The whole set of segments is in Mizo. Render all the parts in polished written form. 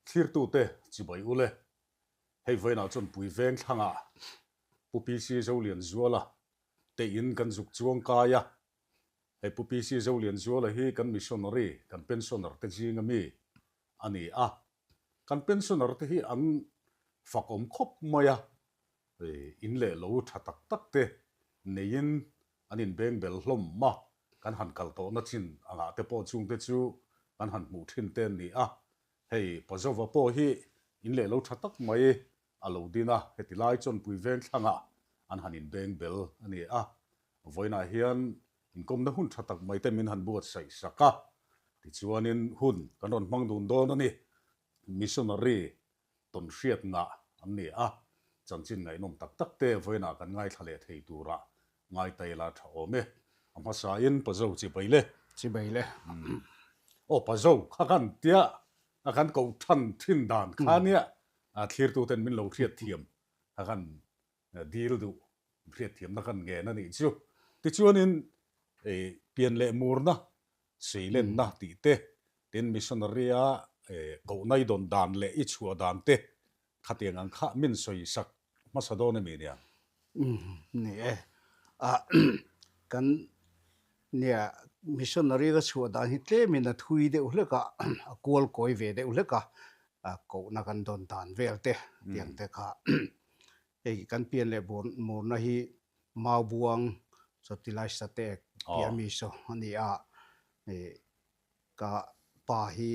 Thlirtute chibai ule. Hei vawiinah chuan Pui Veng thlangah Pu PC Zolianzuala te in kan zuk chuang kai a. Hei Pu PC Zolianzuala hi kan missionary, kan pensioner te zinga mi a ni a. Kan pensioner te hi an fakawm khawp mai a, in leh lo tha tak tak te neiin an inbeng bel hlawm a, kan han kal tawhna chin angah te pawh chungte chu kan han hmuh thin te an ni a. Hei Pazova pawh hi in leh lo tha tak mai a lo din a, heti lai chuan Pui Veng thlangah an han inbeng bel a ni a. Vawiinah hian inkawmna hun tha tak mai te min han buatsaih sak a, tichuanin hun kan rawn hmang dun dawn a ni. Missionary tawn hriat ngah an ni a, chanchin ngaihnawm tak tak te vawiinah kan ngaithla leh thei turah ngai ta ila tha awm e. A hmasain Pazo chibai le. Chibai le. Aw Pazo kha kan tia a kan koh than thin dan kha nia thlirtuten min lo hriat thiam kha kan dil duh hriat thiamna kan ngen a nih chu. Tichuanin pian leh murna Seilenna tih te, tin missionary-a kohna i dawn dan leh i chhuah dan te khatiang ang kha min sawi sak hmasa dawn emi nia? Ni e. Kan nia missionary ka chhuah dan hi tlemin a thui deuh hlek a, a kual kawi ve deuh hlek a, kohna kan dawn dan vel te tiang te kha hei kan pian leh murna hi Maubuang chawtilai satek tih a mi saw a ni a, ka pa hi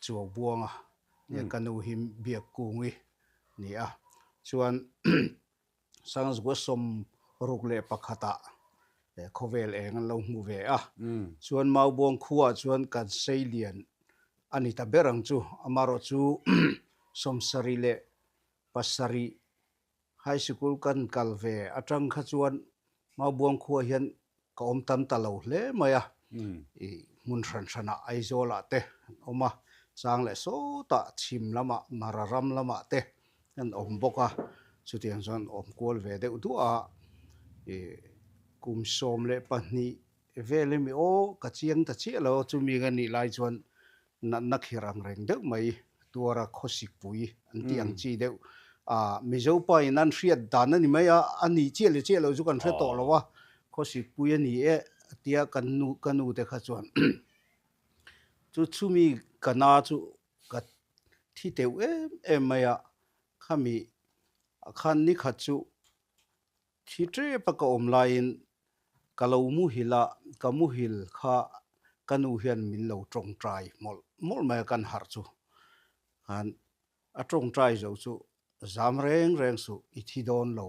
Chuaubuanga nia ka nu hi Biakkungi ni a, chuan Sangzua 61 ah khawvel eng an lo hmu ve a, chuan Maubuang khuaah chuan kan seilian a ni ta ber ang chu, amaherawh chu 77 High Sikul kan kal ve atang kha chuan Maubuang khua hian ka awm tam ta lo hle mai a, i hmun hran hranah Aizawlah te an awm a, chang leh sawtah chhim lamah Mara ram lamah te an awm bawk a, chutiang chuan awm kual ve deuh duah a, i kum 12 Vel emi aw, ka chiang ta chiah lo, chumi ka nih lai chuan natna khir ang reng deuh mai, tuara khawsikpui an tih ang chi deuh. Ah, Mizo pa in an hriat dan a ni mai a, a nih chiah leh chiah lo chu kan hre tawh lo a, khawsikpui a ni e tia kan nu ka nu te kha chuan chu chumi ka na chu ka thi teuh em em mai a, khami khan nikhat chu Thi tep a ka awm laiin ka lo muhil a, ka muhil kha ka nu hian min lo tawngtai mawlh mawlh mai a kan harh chu. Khan a tawngtai zo chu zam reng reng suh i thi dawn lo,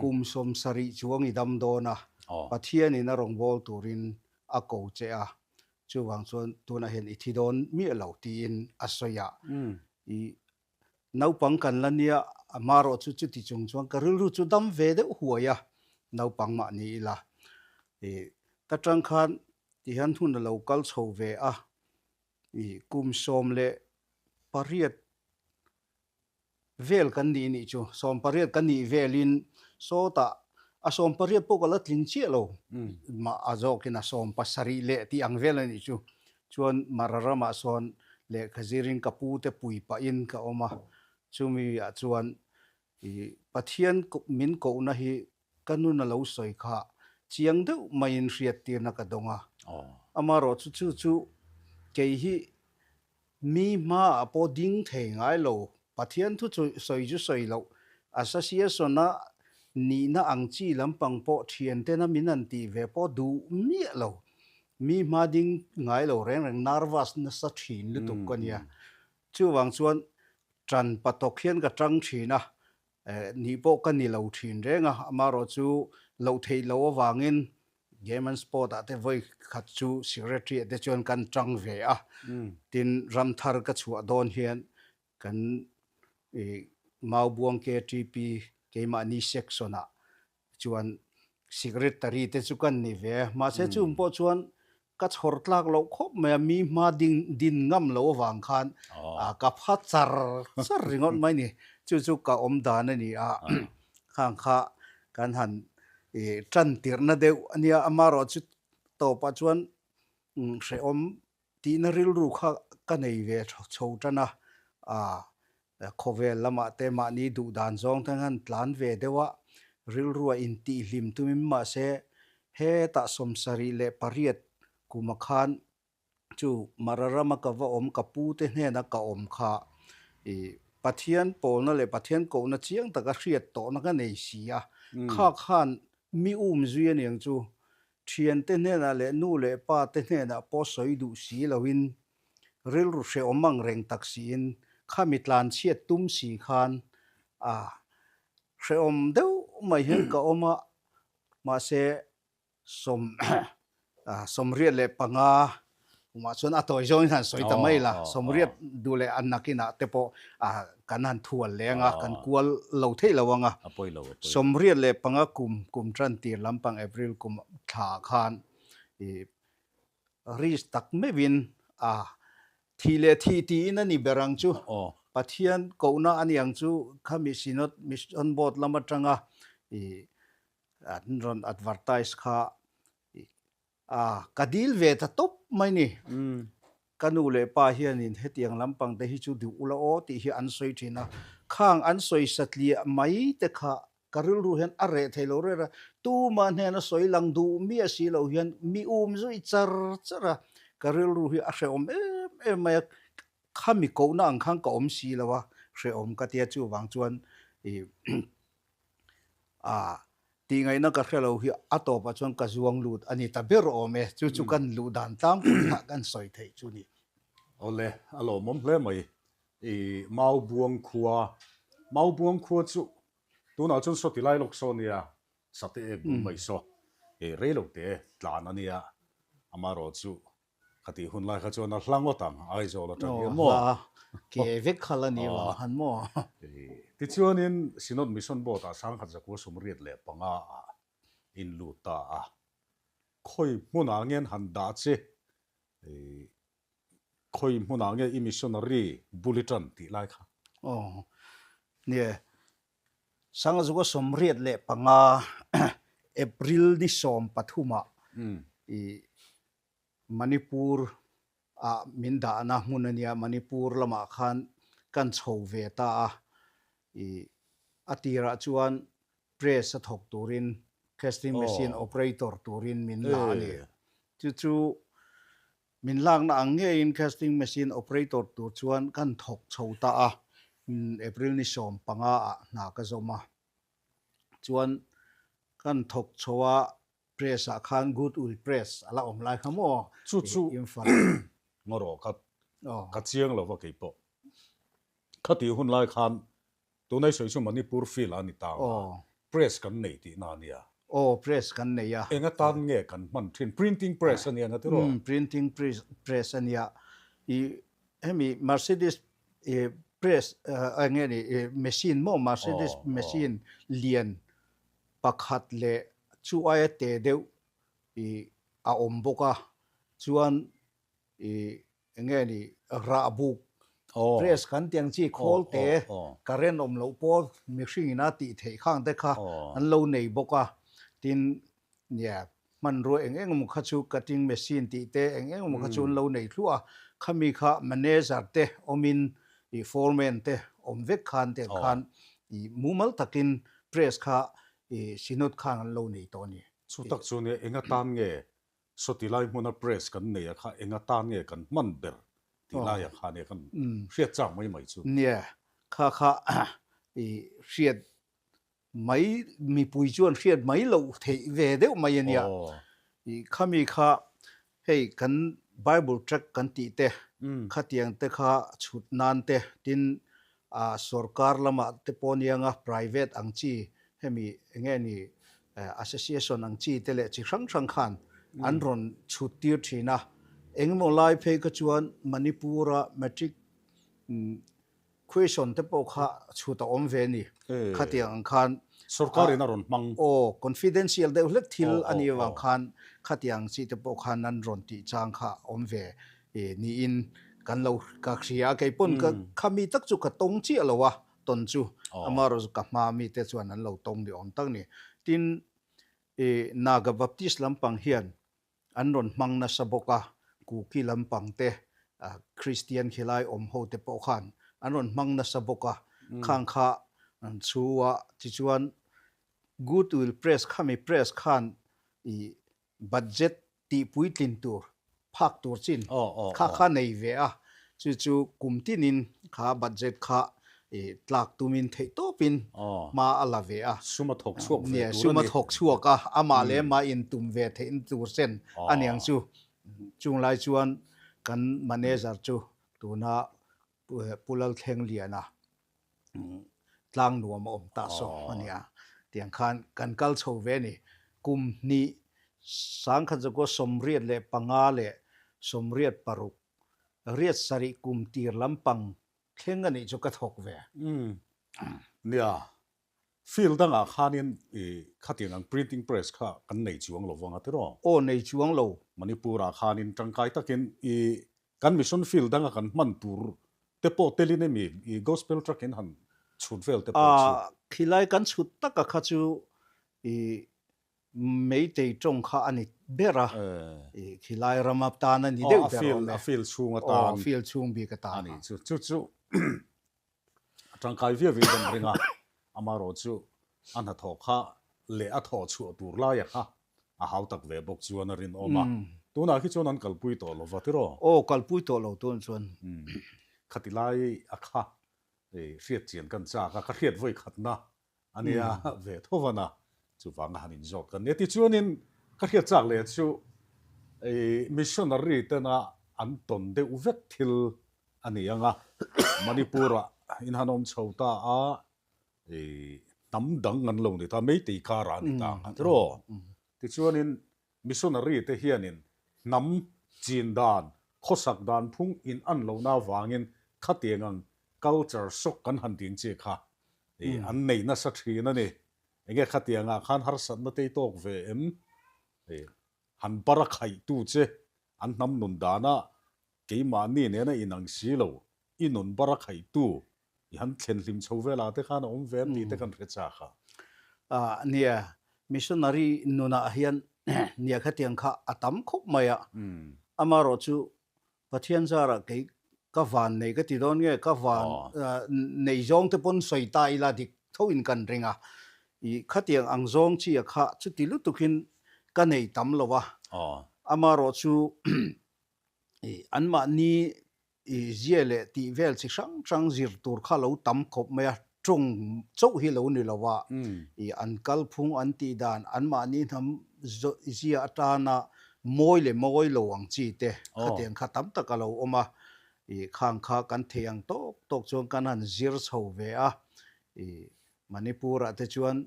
kum 70 chuang i dam dawn a, Pathianin a rawngbâwl turin a ko che a, chuvang chuan tunah hian i thi dawn miah lo tiin a sawi a, i Naupang kan la nia, amarawh chu chuti chung chuan ka rilru chu dam ve deuh huai a, naupang mah ni ila. Ih, ta tang khan tihian hun a lo kal chho ve a, ih, kum 18 vel kan nih nih chu, 18 ka nih velin sawtah a 18 pawh ka la tling chiah lo, mah a zawkin a 17 leh tih ang vel a nih chu. Chuan Mara ramah sawn lehkha zirin ka pu te pui pahin ka awm a, chumi ah chuan i Pathian min kohna hi ka nun a lo sawi kha chiang deuh maiin hriattirna ka dawng a. Amaherawh chu chu chu kei hi Mi hmaah pawh ding thei ngai lo. Pathian thu sawi chu sawi loh. Association-a nihna ang chi lampang pawh thiantena min han tih ve pawh duh miah lo. Mi hma ding ngai lo reng reng nervous nasa thin lutuk ka nia. Chuvang chuan tan pathawk hian ka tang thin a, Nih pawh ka ni lo thin reng a, amaherawh chu loh theih loh avangin Game and Sport ah te vawi khat chu Secretary ah te chuan kan tang ve a, tin ramthar ka chhuah dawn hian kan Maubuang KTP keimahni section ah Chuan secretary te chu kan ni ve a, mahse chung pawh chuan ka chhawr tlak loh khawp mai a, mi hma ding din ngam loh avang khan ka pha char char ringawt mai ni. Chu chu ka awm dan a ni a, khang kha kan han tan tirhna deuh a nia, amaherawh chu tawpah chuan hrehawm tihna rilru kha ka nei ve chho tan a. A khawvel lamah te mahni duh dan zawng te han tlan ve deuh a, rilrua intihhlim tumin mahse hetah 78 kuma khan chu Mara rama ka va awm ka pu te hnena ka awm kha i Pathian pawlna leh Pathian kohna chiang taka hriat tawhna ka nei si a, kha khan mi um zui aniang chu thiante hnenah leh nu leh pa te hnenah pawh sawi duh si loin rilru hrehawm ang reng tak siin khami tlan chhiat tum si khan a hrehawm deuh mai hian ka awm a, mahse 85 kumah chuan a tawi zawngin han sawi ta mai la, 80 duh leh a nakinah te pawh kan han thual leng a, kan kual lo theih lo ang a. 85 kum kum tan tir lampang April kum thla khan i risk tak meuhin a thih leh thih tiin a ni ber ang chu. Pathian kohna a ni ang chu khami Synod Mission Board lam atanga i An rawn advertise kha a ka dil ve ta tawp mai ni. Ka nu leh pa hianin hetiang lampang te hi chu duh ula aw tih hi an sawi thin a. Khang an sawi satliah mai te kha ka rilru hian a reh thei lo rêr a. Tumah hnena sawi lang duh miah si lo hian mi um zui char char a. Ka rilru hi a hrehawm em em mai a. Khami kohna ang khan ka awm si lo a, hrehawm ka tia chuvang chuan i A, tihngaihna ka hre lo hi a tawpah chuan ka zuang lut a ni ta ber awm e, chu chu kan luh dan tlangpui kha kan sawi theih chu ni. Awle, a lawmawm hle mai. I Maubuang khua, Maubuang khua chu tunah chuan saw ti lai lawk saw nia, sate ek bul mai saw, i rei lo te tlan a nia, amaherawh chu Khatih hun lai kha chuan a hla ngawt ang Aizawl atang hian maw? Hla ke vek kha la ni vang han maw? Tichuanin Synod Mission Board ah 1985 ah in lut ta a, khawi hmunah nge an han dah che, khawi hmunah nge i missionary bul i tan tih lai kha? Aw, nie, 1985 April ni 13 ah i Manipur ah min dahna hmun a nia, Manipur lamah khan kan chho ve ta a, i a tirah chuan press a thawk turin casting machine operator turin min la a ni. Chu chu min lakna ang ngeiin casting machine operator tur chuan kan thawk chho ta a, April ni 15 ah hna ka zawm a. Chuan kan thawk chho a, Press ah khan Good Will Press a la awm lai kha maw? Chu chu ngaw ka ka chiang lo va kei pawh. Khatih hun lai khan tunai sawi chu Manipur field a ni ta ang a, press kan nei tihna a nia. Aw, press kan nei a. Eng atan nge kan hman thin? Printing press a nia nga tiraw? Umm, printing press a nia. I hemi Mercedes press eng nge ni machine maw Mercedes machine lian pakhat leh chu aia te deuh i a awm bawk a, chuan i eng nge ni rah buk press kan tih ang chi khawl te current awm loh pawh mihring ina tih theih khang te kha an lo nei bawk a, tin nia hmanrua eng eng emaw kha chu cutting machine tih te eng eng emaw kha chu an lo nei thluah a, khami kha manager te awmin ih foreman te awm vek khan te khan ih mumal takin press kha ih synod khan an lo nei tawh a ni. Chu tak chu nia eng atan nge sawti lai hmuna press kan nei a kha eng atan nge kan hman ber tih laia kha nia kan hriat chak mai mai chu. Nia kha kha ih hriat mai mipui chuan hriat mai loh theih ve deuh mai a nia. I khami kha hei kan Bible tract kan tih te khatiang te kha chhut nan te tin ah sorkar lamah te pawh anianga private ang chi hemi eng nge ni association ang chi te leh chi hrang hrang khan an rawn chhut tir thin a. Engemaw lai phei kha chuan Manipur-a matric Question te pawh kha chhut a awm ve a ni. Khatiang ang khan. Sorkar in a rawn hmang. Aw, confidential deuh hlek thil a nih avang khan khatiang chi te pawh khan an rawn tih chang kha a awm ve niin kan lo ka hria a. Kei pawn ka khami tak chu ka tawng chiah lo a, tawn chu. Amaherawhchu ka hma mi te chuan an lo tawng ni awm tak ni. Tin, Naga Baptist lampang hian An rawn hmang nasa bawk a, Kuki lampang te, Kristian khilai awm ho te pawh khan an rawn hmang nasa bawk a, khang kha an chhu a, tichuan Goodwill Press khami press khan i budget tih puitlin tur phak tur chin kha kha nei ve a, chu chu kum tinin kha budget kha tlak tumin theih tawpin hma a la ve a. Sum a thawk chhuak ve tur a ni. Sum a thawk chhuak a, amah leh amah in tum ve theih tur chen a niang chu. Chung lai chuan kan manager chu tuna Pu Lalthlengliana tlang nuam a awm ta saw a nia. Tiang khan kan kal chho ve a ni. Kum hnih sangkhat zakua 85 leh 86 riat sarih kum tir lampang thleng a nih chu ka thawk ve. Nia, Field dangah khanin i khatiang ang printing press kha kan nei chuang lo vang a tiraw? Aw, nei chuang lo. Manipur-ah khanin tangkai takin i kan mission field danga kan hman tur te pawh telin emi i gospel truck in han chhut vel te pawh chu? A, khilai kan chhut taka kha chu i Meitei tawng kha a ni ber a, i khilai rama tan a ni deuh ber awm e. Aw, a field chhung atan. Aw, field chhung bik atan. A ni chu, chu chu. A tangkai viau in kan ring a, amaherawh chu a hnathawh kha leh a thawh chhuah tur laia kha a hau tak ve bawk chuan a rinawm a, tunah khi chuan an kalpui tawh lo va tiraw? Aw, kalpui tawh lo tun chuan. Khati lai a kha hriat chian kan chak a, ka hriat vawi khatna a nia ve tho van a, chuvanga han inzawt kan nia. Tichuanin ka hriat chak leh chu missionary tena an tawn deuh vek thil a ni ang a, Manipur-ah in han awm chho ta a, hnam dang an lo ni ta, Meitei karah a ni ta ang a tiraw? Tichuanin missionary te hianin hnam chin dan, khawsak dan phung in an lohna avangin khatiang ang culture shock kan han tih ang chi kha an nei nasa thin a ni. Enge khatiangah khan harsatna te i tawk ve em? Han bara khaihtu che an hnam nun dana Keimahni nena inang si lo, i nun bar a khaihtu, i han thlen hlim chho velah te khan a awm ve an tih te kan hre chak a. Nia, missionary nunah hian nia khatiang kha a tam khawp mai a. Amaherawh chu Pathian zarah kei ka van nei ka ti dawn nge, ka van nei zawng te pawn sawi ta ila dik tho in kan ring a. I khatiang ang zawng chi a kha chuti lutukin ka nei tam lo a. Amaherawh chu Anmahni zia leh tih vel chi hrang hrang zir tur kha lo tam khawp mai a, tawng chauh hi lo ni lo a, an kalphung an tih dan, anmahni hnam zia atana mawi leh mawi lo ang chi te khatiang kha tam tak a lo awm a, khang kha kan thei ang tawk tawk chuan kan han zir chho ve a, Manipur-ah te chuan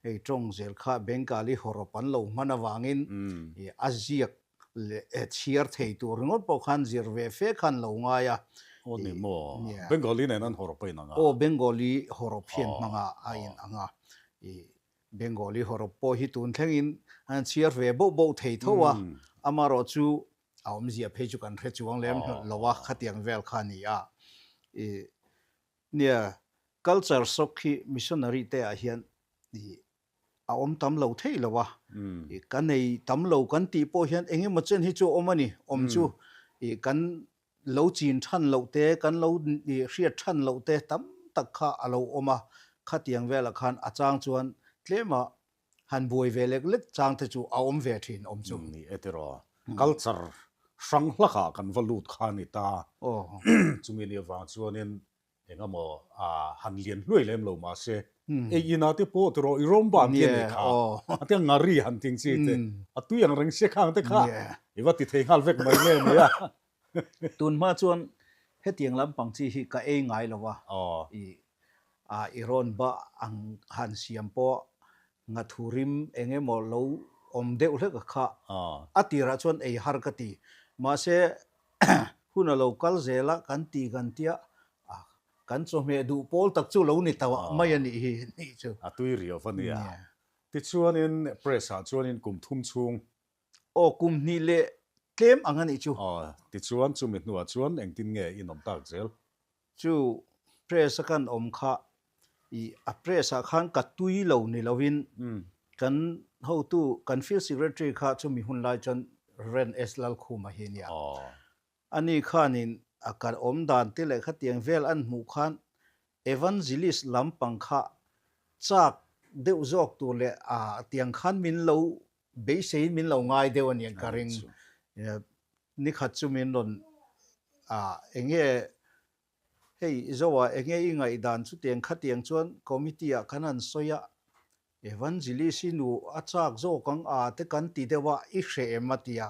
hei tawng zel kha Bengali hawrawp an lo hman avangin a ziak leh chhiar thei tur ringawt pawh khan zir ve fe khan lo ngai a. Aw ni maw? Bengali nen an hawrawp a inang a? Aw, Bengali hawrawp hian hmang a a inang a. Bengali hawrawp pawh hi tun thlengin an chhiar ve boh boh thei tho a, amaherawh chu a awmzia phei chu kan hre chuang lem lo a, khatiang vel kha a ni a. Nia, culture shock hi missionary te ah hian a awm tam lo thei lo a, ka nei tam lo kan tih pawh hian eng emaw chen hi chu a awm a ni, awm chu kan lo chin than loh te, kan lo hriat than loh te tam tak kha a lo awm a, khatiang velah khan a chang chuan tlema han buai ve lek lek chang te chu a awm ve thin awm chu. Ni e tiraw, culture hrang hlakah kan va lut kha a ni ta, chumi nih avang chuanin Engemaw han lian hluai lem lo mahse ei ina te pawh tiraw i rawm ban te nei kha a tia ngari han ting chi te a tui ang reng sia khang te kha i va ti thei nghal vek mai nge ni a. Tun hma chuan hetiang lampang chi hi ka ei ngai lo a, i i rawn ba ang han siam pawh ngathu rim engemaw lo awm deuh hlek a kha a tirah chuan ei har ka ti mahse Hun a lo kal zel a, kan ti kan tia, a kan chawhmeh duh pawl tak chu lo ni ta mai a nih hi nih chu. A tui riau va nia. Tichuanin press ah chuanin kum thum chhung. Aw, kum hnih leh tlem ang a nih chu. Aw, tichuan chumi hnuah chuan engtin nge in awm tak zel? Chu press a kan awm kha i a press ah khan ka tui lo ni lovin kan hotu kan field secretary kha chumi hun lai chuan Ren S Lalkhuma hi a nia. Ani khanin A kan awm dan te leh khatiang vel an hmuh khan Evangelist lampang kha chak deuh zawk tur leh a tiang khan min lo beiseiin min lo ngai deuh a nih ka ring. Nikhat chu min rawn a enge hei Zoa enge i ngaihdan chutiang khatiang chuan committee ah khan an sawi a, Evangelist i nu a chak zawk ang a te kan ti deuh a, i hreh em a ti a,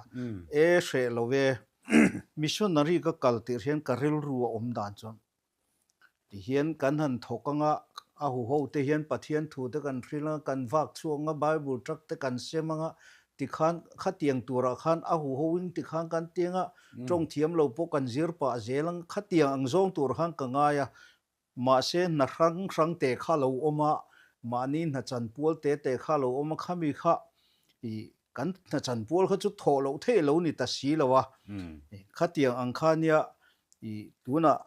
e hreh lo e, missionary ka kal tirh hian ka rilru a awm dan chuan Tihian kan han thawk anga, a huho te hian Pathian thu te kan hrilh anga, kan vak chhuak anga, Bible truck te kan sem anga, tikhan khatiang turah khan a huho in tikhan kan ti anga, tawng thiam lo pawh kan zir pah zel anga, khatiang ang zawng tur khan ka ngai a. Mahse hna hrang hrang te kha lo awm a, mahni hna chanpual te te kha lo awm a, khami kha i kan hna chanpual kha chu thawh loh theih lo ni ta si lo a, khatiang ang kha nia i tunah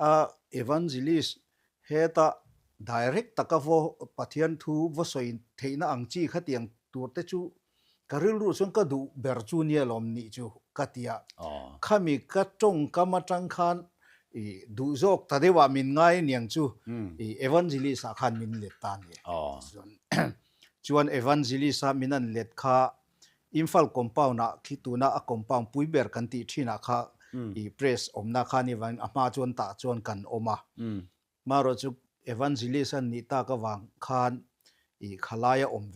a evangelist heta direct taka vaw Pathian thu vaw sawi theihna ang chi khatiang tur te chu ka rilru chuan ka duh ber chu nia lawm nih chu ka ti a, khami ka tawngkam atang khan i duh zawk ta deuhah min ngai aniang chu i evangelist ah khan min let ta a ni. Chuan Evangelist a min an let kha Imphal compound ah khi tuna a compound pui ber kan tih thin ah kha i press awmna kha ni vangin a hma chuan tah chuan kan awm a. Marawh chu Evangelist an nih tak avang khan i khalai a awm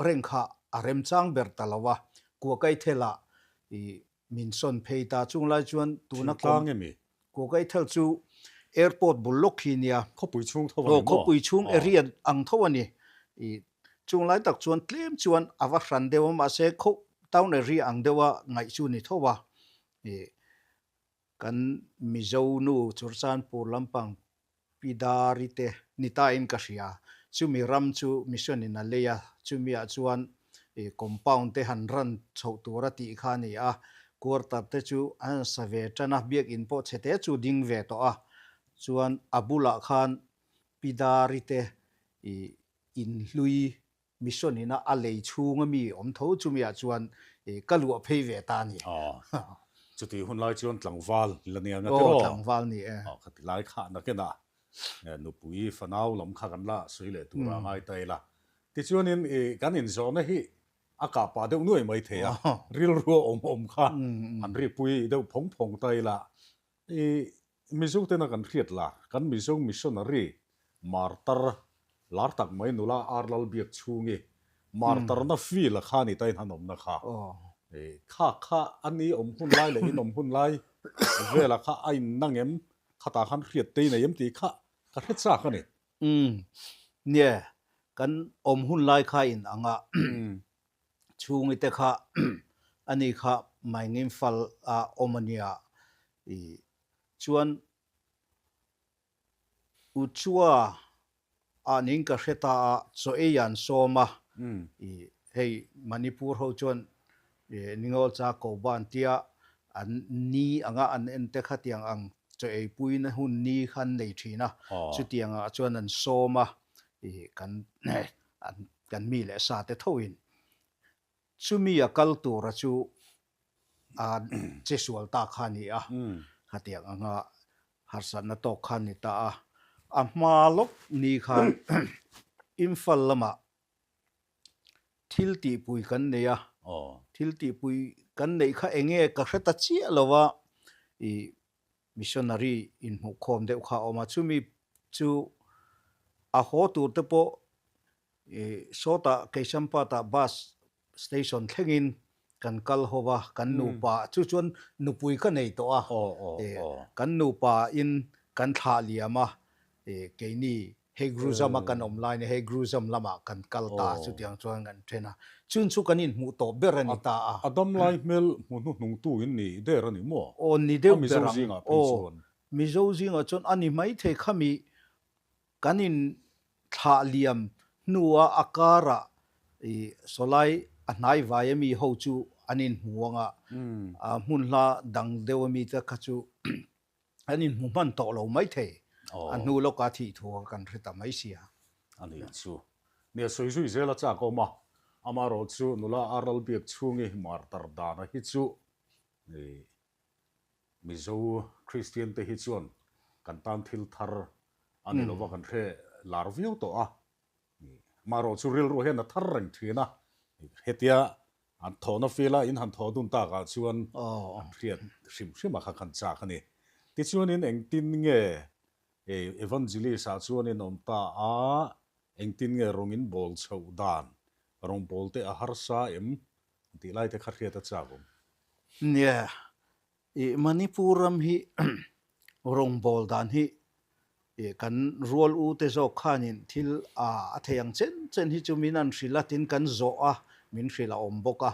reng kha a remchang ber ta lo a, Kuakaithel ah i Min sawn phei ta chung lai chuan tuna Thingtlang emi? Kuakaithel chu airport bul lawk khi nia. Khawpui chhung tho a ni maw? Khawpui chhung area ang tho a ni. I chung lai tak chuan tlem chuan a va hran deuh a mahse khaw town area ang deuh a ngaih chu ni tho a. I kan Mizo nu Churchanpur lampang Pi Dari te ni ta in ka hria. Chumi ram chu mission in a lei a, chumi ah chuan compound te han run chhoh tur a tih kha a ni a. Quarter te chu an han sa ve tan a, biakinn pawh chhe te chu ding ve tawh a. Chuan a bulah khan Pi Dari te inhlui Mission ina a lei chhunga mi awm tho chumiah chuan ka luah phei ve ta a ni. Aw, chutih hun lai chuan tlangval la nia nga tiraw? Aw, tlangval ni e. Aw, khati lai kha nakinah nupui fanau lam kha kan la sawi leh tura ngai ta ila. Tichuanin kan inzawhna hi a kah pah deuh nuai mai thei a, rilru a awm awm kha han ripui deuh phawng phawng ta ila. I Mizo tena kan hriat la, kan Mizo missionary martar lar tak mai nula Ar Lalbiak chhungi martarna field a kha ni ta in han awmna kha. Kha kha a ni awm hun lai leh in awm hun lai vela kha a in nang em, khatah khan hriat te i nei em tih kha ka hre chak a ni. Umm, nia, kan awm hun lai kha in ang a. Chhungi te kha ani kha Maingim fal a awm a nia i chuan Uchua ah ning ka hre ta a chaw ei an sawm a i hei Manipur ho chuan Ningawl cha ko ban tia an ni anga an en te kha tiang ang chaw ei puina hun ni kha an nei thin a chutiang ah chuan an sawm a i kan an kan mi leh sa te thoin chumi a kal tura chu a che sual ta kha a ni a, khatiang anga harsatna tawk kha a ni ta a. A hma lawk ni khan Imphal lamah thil tihpui kan nei a, thil tihpui kan neih kha enge ka hre ta chiah lo a, ih Missionary inhmuhkhawm deuh kha a awm a, chumi chu a haw tur te pawh sawtah Keishampat-ah bus station thlengin kan kal ho va, kan nupa chu chuan nupui ka nei tawh a, kan nupa in kan thlah liam a, keini Hei Gruzam a kan awm lai nia, hei Gruzam lamah kan kal ta a, chutiang chuan kan then a. Chun chu kan inhmuh tawh ber a ni ta a. A dam lai hmel hmu hnuhnungtu in ni der a ni maw? Aw, ni deuh ber ang. A Mizo zingah phei chuan. Aw, Mizo zingah chuan a ni maithei khami kan in thlah liam hnua a karah i sawlai a hnai vai ami ho chu an inhmu ang a, a hmun hla dang deuh ami te kha chu An inhmu hman tawh lo mai thei. A hnu lawka thih thu kha kan hre ta mai sia. A nih chu. Nia sawi zui zel a chak awm a, amaherawh chu nula a ral biak chhungi martar dana hi chu Mizo Kristian te hi chuan kan tan thil thar a ni lova kan hre lar viau tawh a. Marawh chu rilru hian a thar reng thin a, hetia an thawhna fila in han thawh dun takah chuan an hriat hrim hrim a kha kan chak a ni. Tichuanin engtin nge Evangelist ah chuan in awm ta a, engtin nge rawng in bawl chhoh dan, rawngbawl te a harsa em tih lai te kha hriat a chak awm. Nia, I Manipur ram hi rawngbawl dan hi kan rual u te zawk khanin thil a thei ang chen chen hi chu min an hrilh a tin kan zawh a, min hrilh a awm bawk a.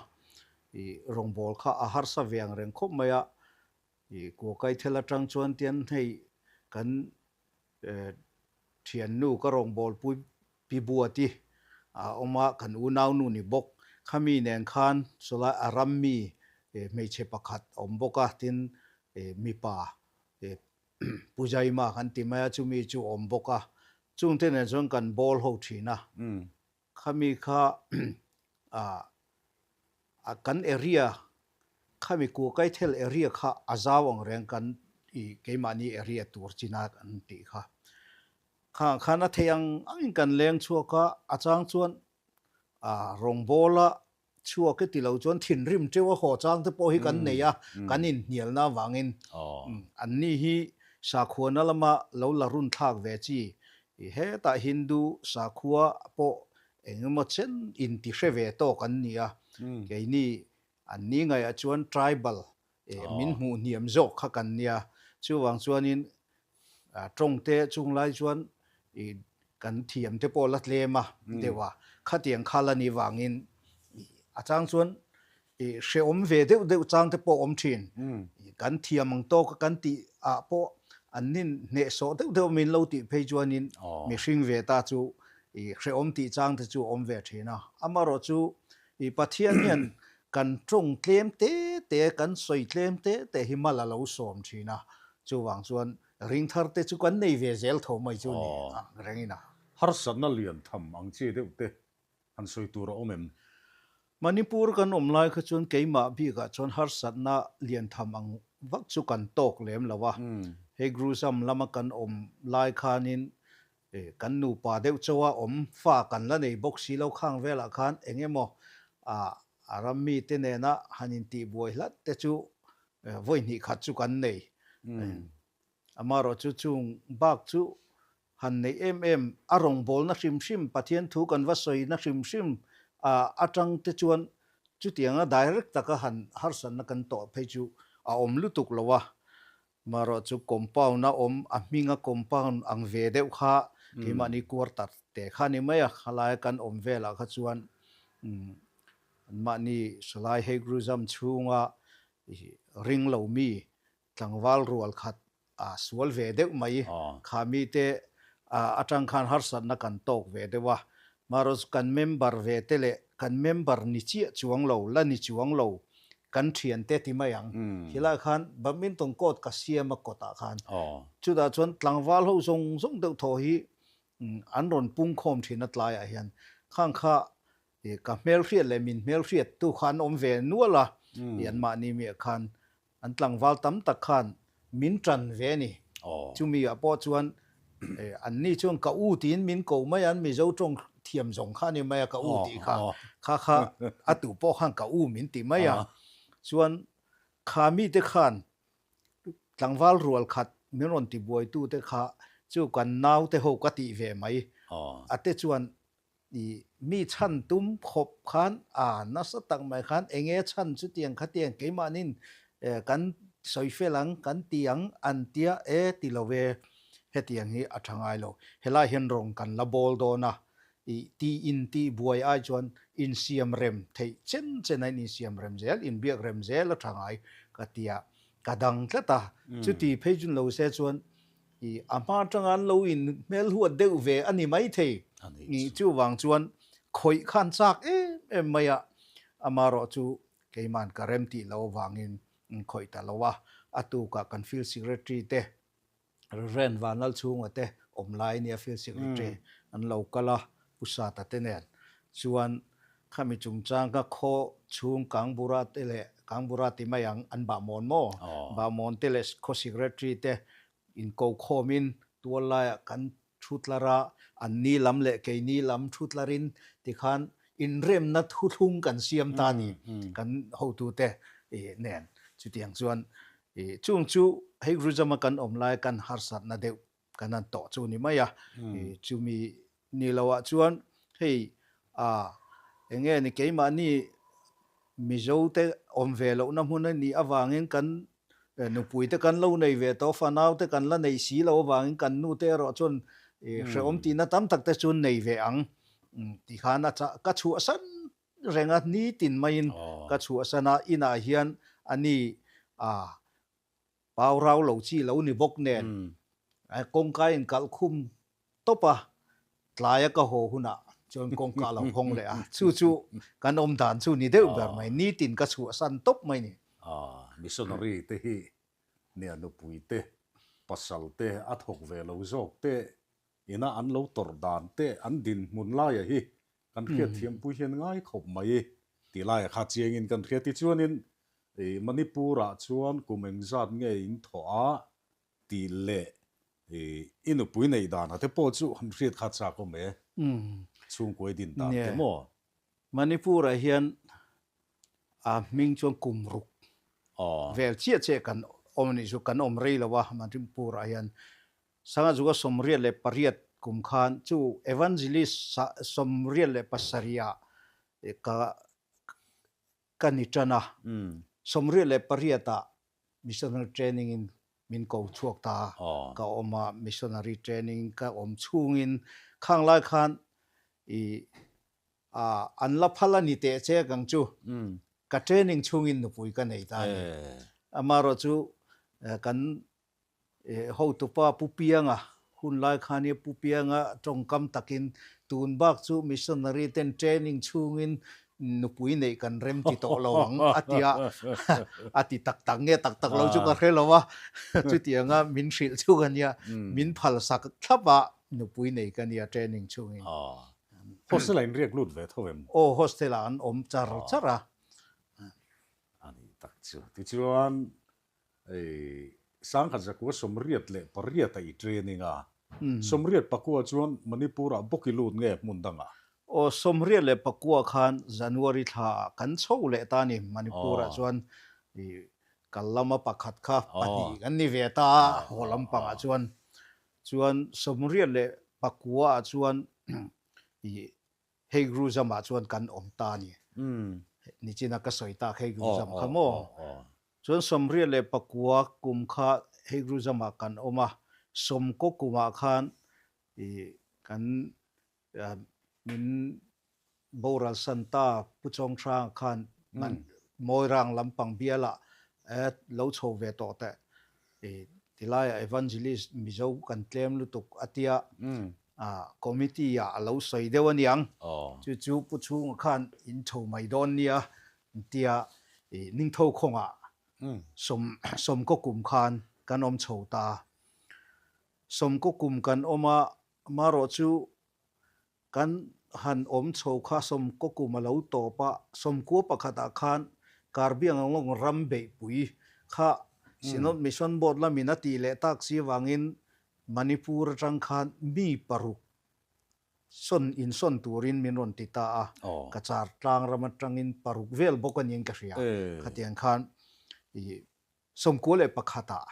I rawngbawl kha a harsa ve ang reng khawp mai a. I kuakai thel atang chuan tian hei kan Thiannu ka rawngbawlpui Pi Buati a awm a, kan unaunu ni bawk. Khami nen khan chulai a ram mi hmeichhe pakhat a awm bawk a, tin mipa Pu Jaima kan ti mai a, chumi chu a awm bawk a. Chungte nen chuan kan bawl ho thin a. Khami kha a kan area khami Kuakaithel area kha a zau ang reng kan i keimahni area tur china kan tih kha. Khang khan a theih ang angin kan leng chhuak a, a chang chuan a rawngbawla chhuak e ti lo chuan thinrim teuh a haw chang te pawh hi kan nei a, kan inhnialna avangin anni hi sakhuana lama lo la run thlak ve chi I hetah Hindu sakhua pawh eng emaw chen inti hre ve tawk an ni a, keini an ni ngaihah chuan tribal min hmuh hniam zawk kha kan nia. Chuvang chuanin tawngte chunglai chuan i kan thiam te pawh la tlem a deuh a, khatiang kha la ni vangin a chang chuan I hrehawm ve deuh deuh chang te pawh awm thin. Kan thiam ang tawk a kan tih ah pawh an nin hnehsawh deuh deuh min lo tih phei chuanin mihring ve ta chu i hrehawm tih chang te chu awm ve thin a. Amaherawh chu i Pathian hian kan tawng tlem te te, kan sawi tlem te te hi mal a lo sawm thin a. Chuvang chuan ringthar te chu kan nei ve zel tho mai chu ni ang rengin a. Harsatna lian tham ang chi deuh te Han sawi tur a awm em? Manipur kan awm lai kha chuan keimah bikah chuan harsatna lian tham ang vak chu kan tawk lem lo a. Hei Gruzam lama kan awm lai khanin kan nupa deuh chauha awm fa kan la nei bawk si lo khang velah khan eng emaw a ram mite nena han intihbuai hlat te chu vawi hnih khat chu kan nei. Amaherawh chu chung bak chu han neih em em, a rawngbawlna hrim hrim, Pathian thu kan va sawina hrim hrim atang te chuan chutianga direct taka han harsatna kan tawh phei chu a awm lutuk lo a. Amaherawh chu compound a awm, a hminga compound ang ve deuh kha keimahni quarter te kha ni mai a, khalaia kan awm velah kha chuan anmahni Salai Heigruzam chhunga ring lo mi Tlangval rual khat a sual ve deuh mai. Kha mite atang khan harsatna kan tawk ve deuh a. Marawh kan member ve te leh kan member ni chiah chuang lo, la ni chuang lo, kan thiante ti mai ang. Khilai khan badminton court ka siam a kawtah khan. Chutah chuan tlangval ho zawng zawng deuh thaw hi an rawn pungkhawm thin a tlaiah hian. Khang kha ka hmelhriat leh min hmelhriat tu kha an awm ve nual a, anmahni miah khan An tlangval tam tak khan min tan ve a ni. Chumi ah pawh chuan anni chuan ka u tiin min ko mai a, an Mizo tawng thiam zawng kha a ni mai a, ka u tih kha. Kha kha a tu pawh khan ka u min ti mai a. Chuan kha mite khan tlangval rual khat min rawn ti buaitu te kha chu kan naute ho ka tih ve mai. A te chuan I mi chhan tum khawp khan a nasa tak mai khan enge chhan chutiang khatiang keimahnin kan sawi fel ang kan ti ang an tia e ti lo ve hetiang hi a tha ngai lo. Helai hian rawng kan la bawl dawn a i ti in tih buai ai chuan insiam rem theih chen chen a in insiam rem zel inbiak rem zel a tha ngai ka tia ka dang tlat a chuti phei chun lo se chuan I a hma atanga an lo in hmel huat deuh ve a ni maithei. I chuvang chuan khawih khan chak em em mai a, amaherawh chu keiman ka rem tih loh avangin in khawih ta lo a. A tukah kan field secretary te, Reverend Vanlalchhunga te awm lai nia field secretary an lo kal a, Pu Sata te nen chuan khami chungchang kha khaw chhung Kangbura te leh. Kangbura ti mai ang an bahmawn maw? Bahmawn te leh khaw secretary te inko khawmin tual laiah kan thu tlar a, an ni lam leh keini lam thu tlarin tikhan inremna thuthlung kan siam ta a ni kan hotute nen. Chutiang chuan chung chu hei Ruzama kan awm lai kan harsatna deuh kan han tawh chu ni mai a, chumi ni loah chuan hei a eng nge ni keimahni Mizo te awm ve lohna hmun a nih avangin kan nupui te kan lo nei ve tawh, fanau te kan la nei si lo avangin kan nu te erawh chuan hrehawm tihna tam tak te chu nei ve ang ti khan a chah ka chhuahsan reng a, nitin maiin ka chhuahsan a, inah hian a ni a Pau rau lo chi lo ni bawk nen kawngka in kalh khum tawp a, tlaia ka haw hunah chuan kawngka a lo hawng leh a, chu chu kan awm dan chu ni deuh ber mai, nitin ka chhuahsan tawp mai ni. Missionary te hi nia nupui te, pasal te a thawk ve lo zawk te ina an lo tawrh dan te an dinhmun laia hi kan hriatthiampui hian ngai khawp mai tih laia kha chiangin kan hria. Tichuanin I Manipur-ah chuan kum engzat nge in thawh a tih leh i nupui neih danah te pawh chu han hriat kha chak awm e, chhungkuai din dan te maw? Manipur-ah hian a hming chuan kum ruk vel chiah chiah kan awm a nih chu, kan awm rei lo a Manipur-ah hian. Sangazuka 88 kum khan chu Evangelist 87-ah ka Ka ni tan a, 88 ah missionary training in min ko chhuak ta a, ka awm a, missionary training ka awm chhungin khang lai khan i an la phal a ni teh che kang chu, ka training chhungin nupui ka nei ta a ni. Amaherawh chu kan Hotupa Pu Pianga hun lai khan hi Pu Pianga tawngkam takin tun bak chu missionary ten training chhungin nupui neih kan rem ti tawh lo ang a ti a, a ti tak tak nge tak tak lo chu ka hre lo a, chutianga min hrilh chu ka nia, min phal sak thlap a nupui nei ka nia training chhungin. Hostel ah in riak lut ve tho em? Aw hostel ah an awm char char a. A nih tak chu. Tichuan Hei, sangkhat zakua 88 a i training a, 84 chuan Manipur ah bawk i lut nge hmun dangah? Aw, 84 khan January thla ah kan chho leh ta a ni, Manipur ah chuan i kal lama pakhat kha pahnih kan ni ve ta a, haw lampangah chuan. Chuan 89 ah chuan i hei Gruzam ah chuan kan awm ta a ni. Nichina ka sawi tak hei Gruzam kha maw? Chuan 89 kum kha Heigruzamah kan awm a, sawmkaw kumah khan i kan min boral san ta Pu Chawnghranga khan Mawirang lampang bialah lo chho ve tawh teh i tilaiah Evangelist Mizo kan tlem lutuk a tia committee ah a lo sawi deuh a niang. Chu chu Pu Chhunga khan in chho mai dawn nia Tia i ningtho khawngah sawmkaw kum khan kan awm chho ta. Sawmkaw kum kan awm a, marawh chu kan han awm chho kha sawmkaw kum a lo tawp a, sawmkua pakhatah khan Karbiang Anglong ram beihpui kha Synod Mission Board lamin a tih leh tak si avangin Manipur atang khan mi paruk Sawn in sawn turin min rawn ti ta a, ka char tlang ram atangin paruk vel bawk a niin ka hria. Khatiang khan i 91 ah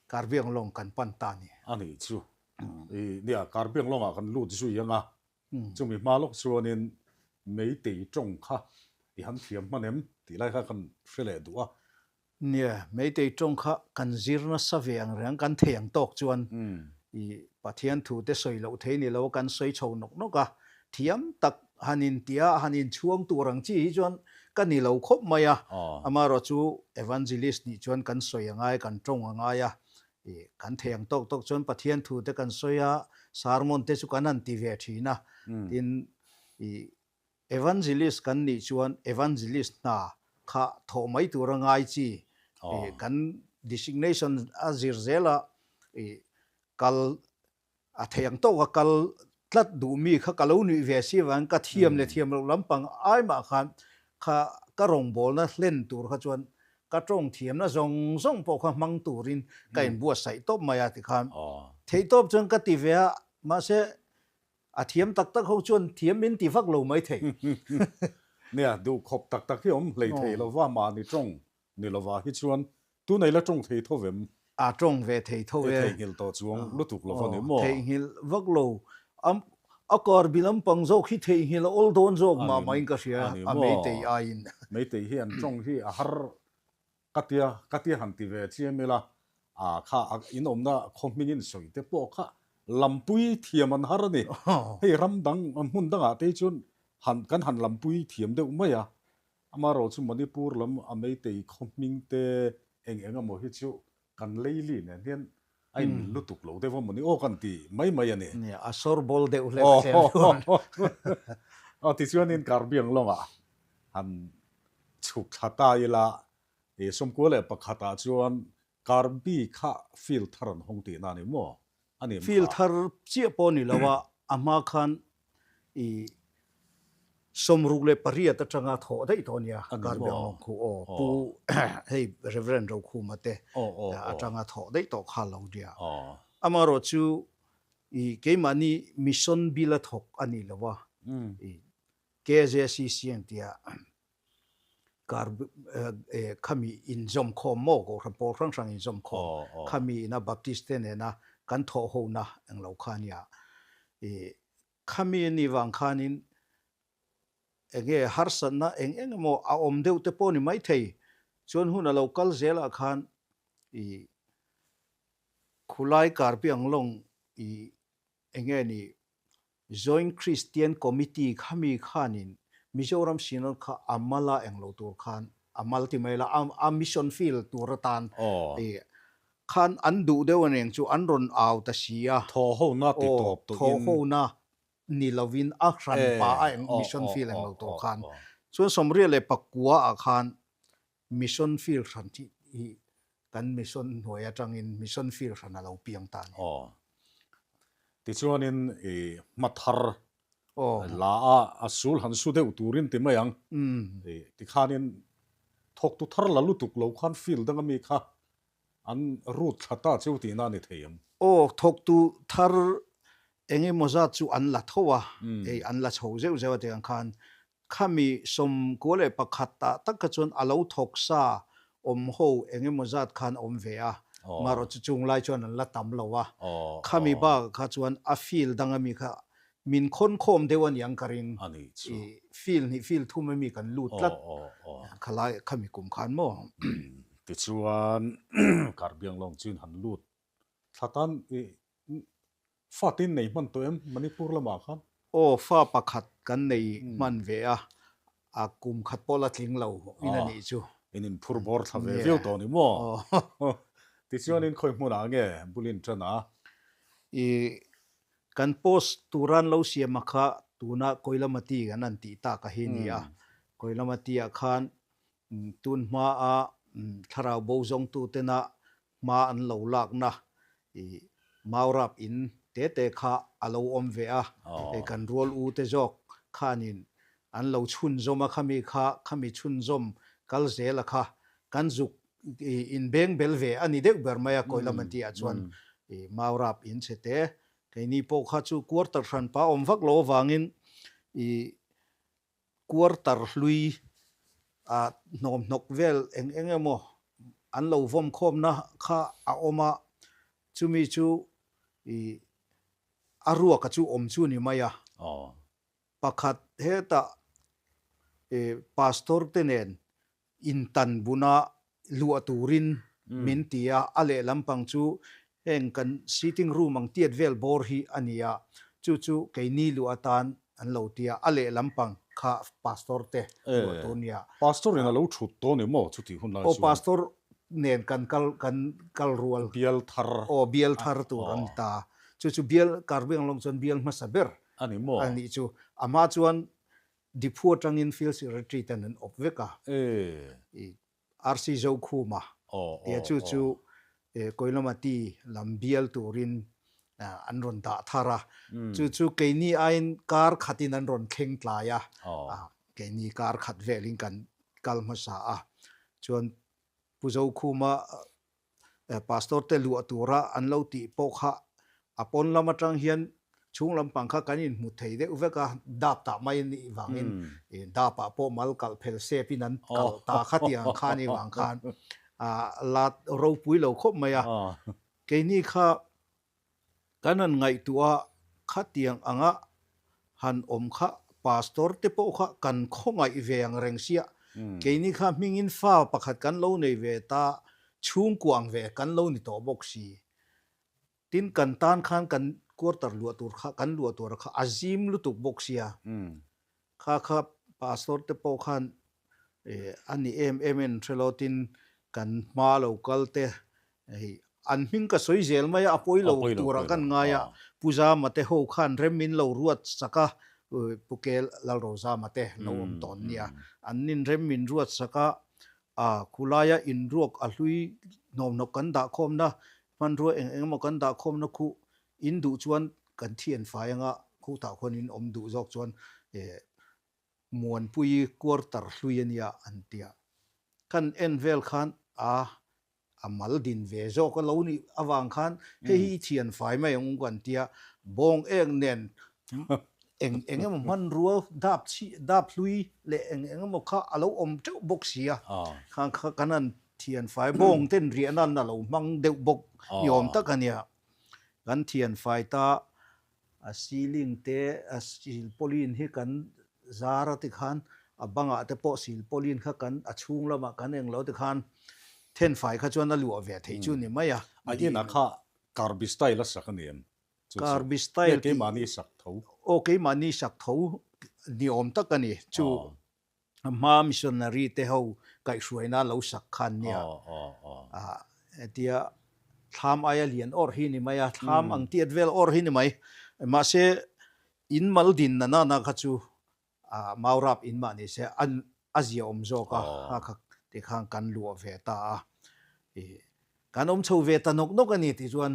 Karbiang lawng kan pan ta a ni. A nih chu. I nia, Karbiang lawngah kan lut zui ang a, chumi hma lawk chuanin Meitei tawng kha i han thiam hman em tih lai kha kan hre leh duh a. Nia, Meitei tawng kha kan zir nasa ve ang reng, kan thei ang tawk chuan i Pathian thu te sawi loh thei ni lo kan sawi chho nawk nawk a, thiam tak han in tia han in chhuang tur ang chi hi chuan ka ni lo khawp mai a, amaherawh chu evangelist nih chuan kan sawi a ngai, kan tawng a ngai a, i kan thei ang tawk tawk chuan Pathian thu te kan sawi a, sermon te chu kan han ti ve thin a, tin i Evangelist kan nih chuan evangelist hna kha thawh mai tur a ngai chi kan designation a zir zel a kal a thei ang tawk a kal tlat duh mi kha ka lo nuih ve si avangin ka thiam leh thiam loh lampang ai mah khan kha ka rawngbawlna hlen tur kha chuan ka tawng thiamna zawng zawng pawh kha hmang turin ka inbuatsaih tawp mai a tikhan theihtawp chuan ka ti ve a, mahse a thiam tak tak ho chuan thiam min ti vak lo mai thei. Nia, duhkhawp tak tak hi awm hlei thei lova mahni tawng Ni lova hi chuan tunei la tawng thei tho vem? A tawng ve thei tho e. Theihnghilh tawh chuang lutuk lova ni maw? Theihnghilh vak lo. A kar bi lampang zawk hi theihnghilh a awl dawn zawk mah mahin ka hria a Meitei aiin. Meitei hi an tawng hi a har ka tia ka tia han ti ve chiam ila a kha in awmna khaw hmingin sawi te pawh kha lampui thiam an har a ni. Hei ram dang hmun dangah te hi chuan han kan han lampui thiam deuh mai a. Amaherawh chu Manipur lam a Meitei khaw hming te eng eng emaw hi chu kan leili nen hian a inmil lutuk lo deuh a mawni aw kan ti mai mai a ni. Nia, a sawr bawl deuh hlek tlem chuan. Aw tichuanin Karbiang lawngah han chhuk thla ta ila, 11 ah chuan Karbi kha field thar an hawng tihna a ni maw? A ni em kha? Field thar chiah pawh ni lo a, a hma khan i 68 atanga thawh daih tawh a nia, Karbiang lawng khu aw, Pu hei Reverend Rokhuma te atanga thawh daih tawh kha lo nia. Amaherawh chu i keimahni mission bill a thawk a ni lo a, i KJCC ang tia kar khami inzawm khawm maw Kohhran pawl hrang hrang inzawm khawm khami ina Baptist te nena kan thawh hona englo kha a nia. I khami a nih vang khanin enge harsatna eng eng emaw a awm deuh te pawh ni maithei chuan hun a lo kal zelah khan i khulai karpiang lawng i enge ni Joint Christian Committee khami khanin Mizoram Synod kha a mal a englo tur khan a mal ti mai la a mission field tur atan i khan an duh deuh a neng chu an rawn au ta si a. Thawhhona ti tawp tawhin. Thawhhona ni lovin a hran pa a eng mission field englo tur khan chuan 89 ah khan mission field hran hi kan mission hnuai atangin mission field hran a lo piang ta a ni. Aw. Tichuanin i hma thar la a, a sul han su deuh turin ti mai ang. I tikhanin thawktu thar la lutuk lo khan field danga mi kha an rut thla ta cheu tihna a ni thei ang. Aw, thawktu thar eng emaw zat chu an la tho a, hei an la chho zeuh zeuh a tih ang khan Khami 11 ah tak kha chuan a lo thawk sa awm ho eng emaw zat khan awm ve a, marawh chu chung lai chuan an la tam lo a, khami bakah kha chuan a field dang ami kha min khawn khawm deuh a niang ka ring, i field hnih field thum ami kan lut tlat khalai khami kum khan maw. Tichuan Karbianglawng chu in han lut thla tan i Fa te in nei hman tawh em Manipur lamah khan? Aw, fa pakhat kan nei hman ve a, a kum khat pawh la tling lo in a nih chu. In inphur bawr thla ve viau tawh ni maw? Tichuan in khawi hmunah nge bul in tan a? I kan post turan lo siam a kha tuna Koilamati kan han tih tak a hi ni a, Koilamati ah khan tun hma a thlarau bo zawngtu tena hma an lo lakna i Maurap in te te kha a lo awm ve a, hei kan rual u te zawk khanin an lo chhunzawm a, khami kha khami chhunzawm kal zel a kha kan zuk i inbeng bel ve a ni deuh ber mai a, Kawilam an tih ah chuan i Maurap in chhe te keini pawh kha chu quarter hranpa awm vak lo avangin i Quarter hlui ah hnawmhnawk vel eng eng emaw an lo vawm khawmna kha a awm a, chumi chu ih a ruaka chu awm chu ni mai a. Pakhat hetah ih pastor te nen intan buna luah turin min ti a, a lehlam pang chu heng kan sitting room ang tiat vel bawr hi a ni a, chu chu keini luah atan an lo ti a, a lehlam pang kha pastor te luah tur nia. Pastor in a lo thut tawh ni maw chutih hun lai chuan? Aw pastor nen kan kal kan kal rual. Bial thar. Aw bial thar tur an ni ta. Chu chu bial Karbianglawng chuan bial hmasa ber a ni maw? A nih chu. Amah chuan Diphu atangin Field Secretary ten an awp vek a, i RC Zokhuma tia chu chu Koilamati lam bial turin an rawn dah thar a, chu chu keini aiin kar khatin an rawn thleng tlai a, keini kar khat velin kan kal hmasa a. Chuan Pu Zokhuma Pastor te luah tura an lo tih pawh kha a pawn lam atang hian chhung lampang kha kan inhmu thei deuh vek a, dap tah mai a nih vangin dap ah pawh mal kalh phel sep in an kalh ta kha tih ang kha a nih vang khan a la ropui lo khawp mai a. Keini kha Kan han ngaihtuah a, khatiang anga han awm kha Pastor te pawh kha kan khawngaih ve ang reng sia, keini kha hmingin fa pakhat kan lo nei ve ta, chhungkua ang ve kan lo ni tawh bawk si. Tin, kan tan khan kan quarter luah tur kha, kan luah tur kha a zim lutuk bawk sia. Kha kha Pastor te pawh khan a ni em em in hre lo tin kan hma lo kal te hei an hming ka sawi zel mai a, a pawi lo tura kan ngai a, Pu Zama te ho khan rem in lo ruat sak a, Pu Kel Lalrozama te lo awm tawn nia, an nin rem min ruat sak a, a khulaia inruak a hlui hnawmhnawk kan dah khawmna hmanrua eng eng emaw kan dah khawmna khuh in duh chuan kan thian fai anga khutah khuan in awm duh zawk chuan Muanpui quarter hlui a nia an tia. Kan en vel khan a a mal din ve zawk a lo nih avang khan hei hi i thian fai mai ang u kan tia. Bawng ek nen eng eng emaw hmanrua dap chhi dap hlui leh eng eng emaw kha a lo awm teuh bawk si a. Khang kha kan han thian fai bawng ten riah nan a lo hmang deuh bawk ni awm tak a nia. Kan thian fai ta A ceiling te a silpauline hi kan zar a tikhan a bangah te pawh silpauline kha kan a chhung lamah kan englo tikhan thenfai kha chuan a luah ve theih chu ni mai a. A inah kha Karbi style a sak a ni em? Chu chu. Karbi style tih. Keimahni sak tho. Aw keimahni sak tho ni awm tak a ni. Chu A hma missionary te ho kaihhruaina lo sak khan nia. Hetia thlam aia lian awrh hi ni mai a, thlam ang tiat vel awrh hi ni mai. Mahse in mal din na nana kha chu Maurap in mah ni se a zia awm zawk a, kha kha tikhan kan luah ve ta a. Kan awm chho ve ta nawk nawk a ni tih chuan.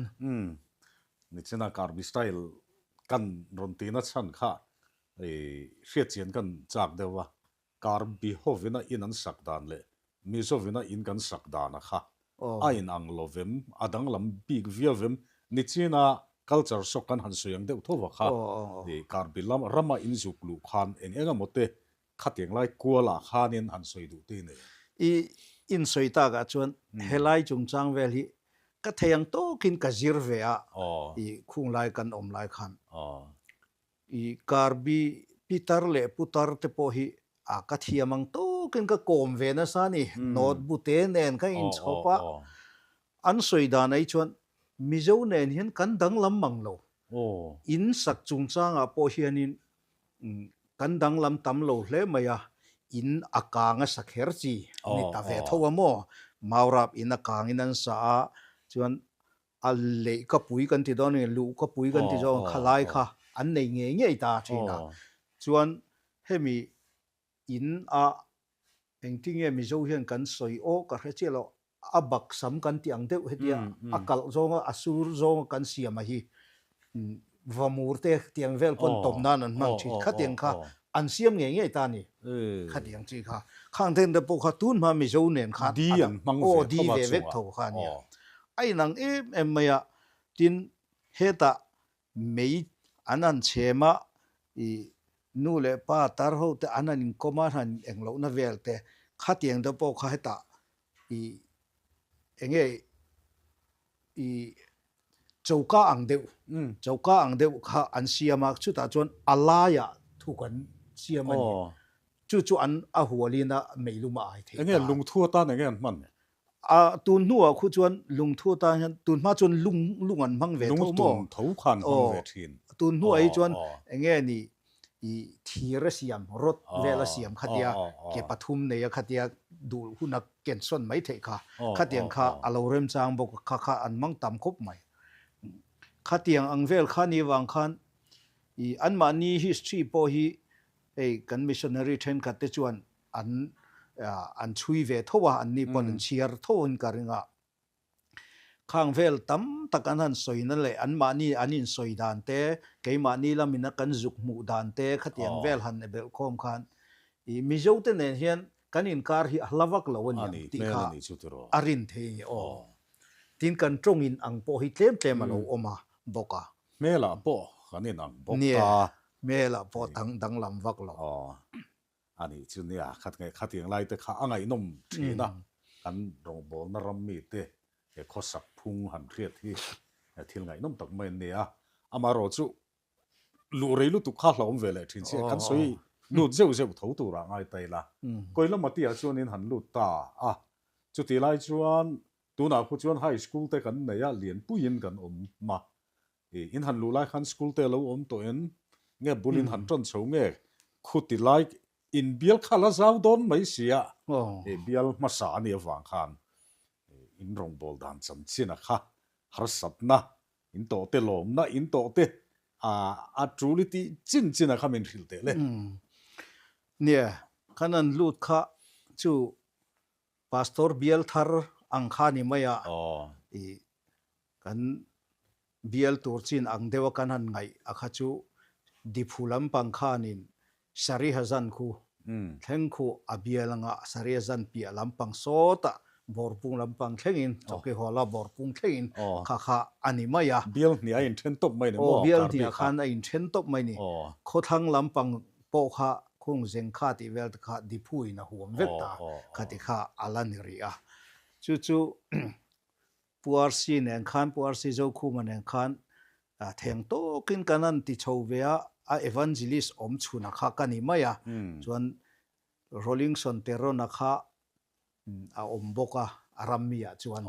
Nichina Karbi style kan rawn tihna chhan kha I hriatchian kan chak deuh a, Karbi hovina in an sak dan leh Mizovina in kan sak dana kha a inang lo vem, a danglam bik viau vem. Nichina culture shock kan han sawi ang deuh tho va kha, i Karbi lam rama in zuk luh khan eng eng emaw te khatiang lai kualah khanin han sawi duh te nei. I insawi takah chuan helai chungchang vel hi ka thei ang tawkin ka zir ve a, i khunglai kan awm lai khan. I Karbi pitar leh putar te pawh hi a ka thiam ang tawkin ka kawm ve nasa a ni. Note bu te nen ka inchhawp a, an sawi dan ai chuan Mizo nen hian kan danglam mang lo. In sak chungchangah pawh hianin kan danglam tam lo hle mai a, in a kang a sa kher chi a ni ta ve tho a maw? Maurap in a kangin an sa a, chuan A leih ka pui kan ti dawn nge luh ka pui kan ti zawng kha lai kha an nei ngei ngei ta thin a. Chuan hemi in a engtinge Mizo hian kan sawi aw ka hre chiah lo, a bak sam kan ti ang deuh hetia a kalh zawnga a sur zawnga kan siam a hi vamur te tiang vel pawn tawp nan an hmang thin khatiang kha an siam ngei ngei ta a ni. Khatiang chi kha khang then te pawh kha tun hma Mizo nen khan Di an hmang ve aw di ve vek tho kha a nia. A inang em em mai a, tin hetah mei an han chhem a, i nu leh pa tar ho te an han inkawm a, an han englohna vel te khatiang te pawh kha hetah i enge i choka ang deuh, choka ang deuh kha an siam a, chutah chuan a laiah thuk an siam a ni. Chu chu an a hualin a meilum a ai theih ta. Enge lungthu atan enge an hman? A tun hnuah khu chuan lungthu atan hian tun hma chuan lung lung an hmang ve tho maw? Lungtum tho kha an hmang ve thin. Tun hnuah hi chuan enge ni i thir a siam, rod vel a siam khatia ke pathum nei a khatia duh hun a ken sawn mai theih kha. Khatiang kha a lo remchang bawk a, kha kha an hmang tam khawp mai. Khatiang ang vel kha ni vang khan i anmahni history pawh hi hei kan missionary thenkhat te chuan an an chhui ve tho a, anni pawn an chhiar tho in ka ring a. Khang vel tam tak an han sawina leh anmahni an insawi dan te, keimahni lamin a kan zuk hmuh dan te khatiang vel han belhkhawm khan i Mizote nen hian. kan inkar hi a hla vak lo a ni ang tih kha a rin thei a ni aw. Tin kan tawng in ang pawh hi tlem tlem a lo awm a bawk a. Hmelah pawh kan in ang bawk a. Hmelah pawh danglam vak lo. Aw a nih chu nia khat nge khatiang lai te kha a ngaihnawm thin a, kan rawngbawlna ram mite he khawsak phung han hriat hi thil ngaihnawm tak mai an ni a, amaherawh chu luh rei lutuk kha hlauhawm ve leh thin chiah, kan sawi lut zeuh zeuh tho turah ngai ta ila, Koilama tihah chuan in han lut ta a, chutih lai chuan tunah khu chuan high school te kan nei a, lianpuiin kan awm a, I in han luh lai khan school te a lo awm tawh em? Nge bul in han ṭawn chho nge? Khuti lai in bial kha la zau dawn mai sia, i bial hmasa a nih avang khan in rawngbâwl dan chanchin a kha harsatna in tawh te lawmna in tawh te a ṭul i tih chin chin a kha min hrilh teh le. Nia, khan an lut kha chu Pastor bial thar ang kha ni mai a, i kan bial tur chin ang deuh a kan han ngaih a kha chu Diphu lampang khanin Sarihazan khu thleng khu a bial anga Sarihazan piah lampang sawtah Bawrpung lampang thlengin Chawkihawla Bawrpung thlengin kha kha a ni mai a. Bial hnih a inthen tawp mai ni maw? Aw, bial hnih ah khan a inthen tawp mai ni. Khawthlang lampang pawh kha khung zeng kha tih vel te kha Diphu in a huam vek ta kha ti kha a la ni rih a. Chu chu Pu RC nen khan, Pu RC Zokhuma nen khan theng tawkin kan han ti chho ve a, a evangelist awm chhuna kha ka ni mai a, chuan Rollingson Terona kha a awm bawk a, a ram mi ah chuan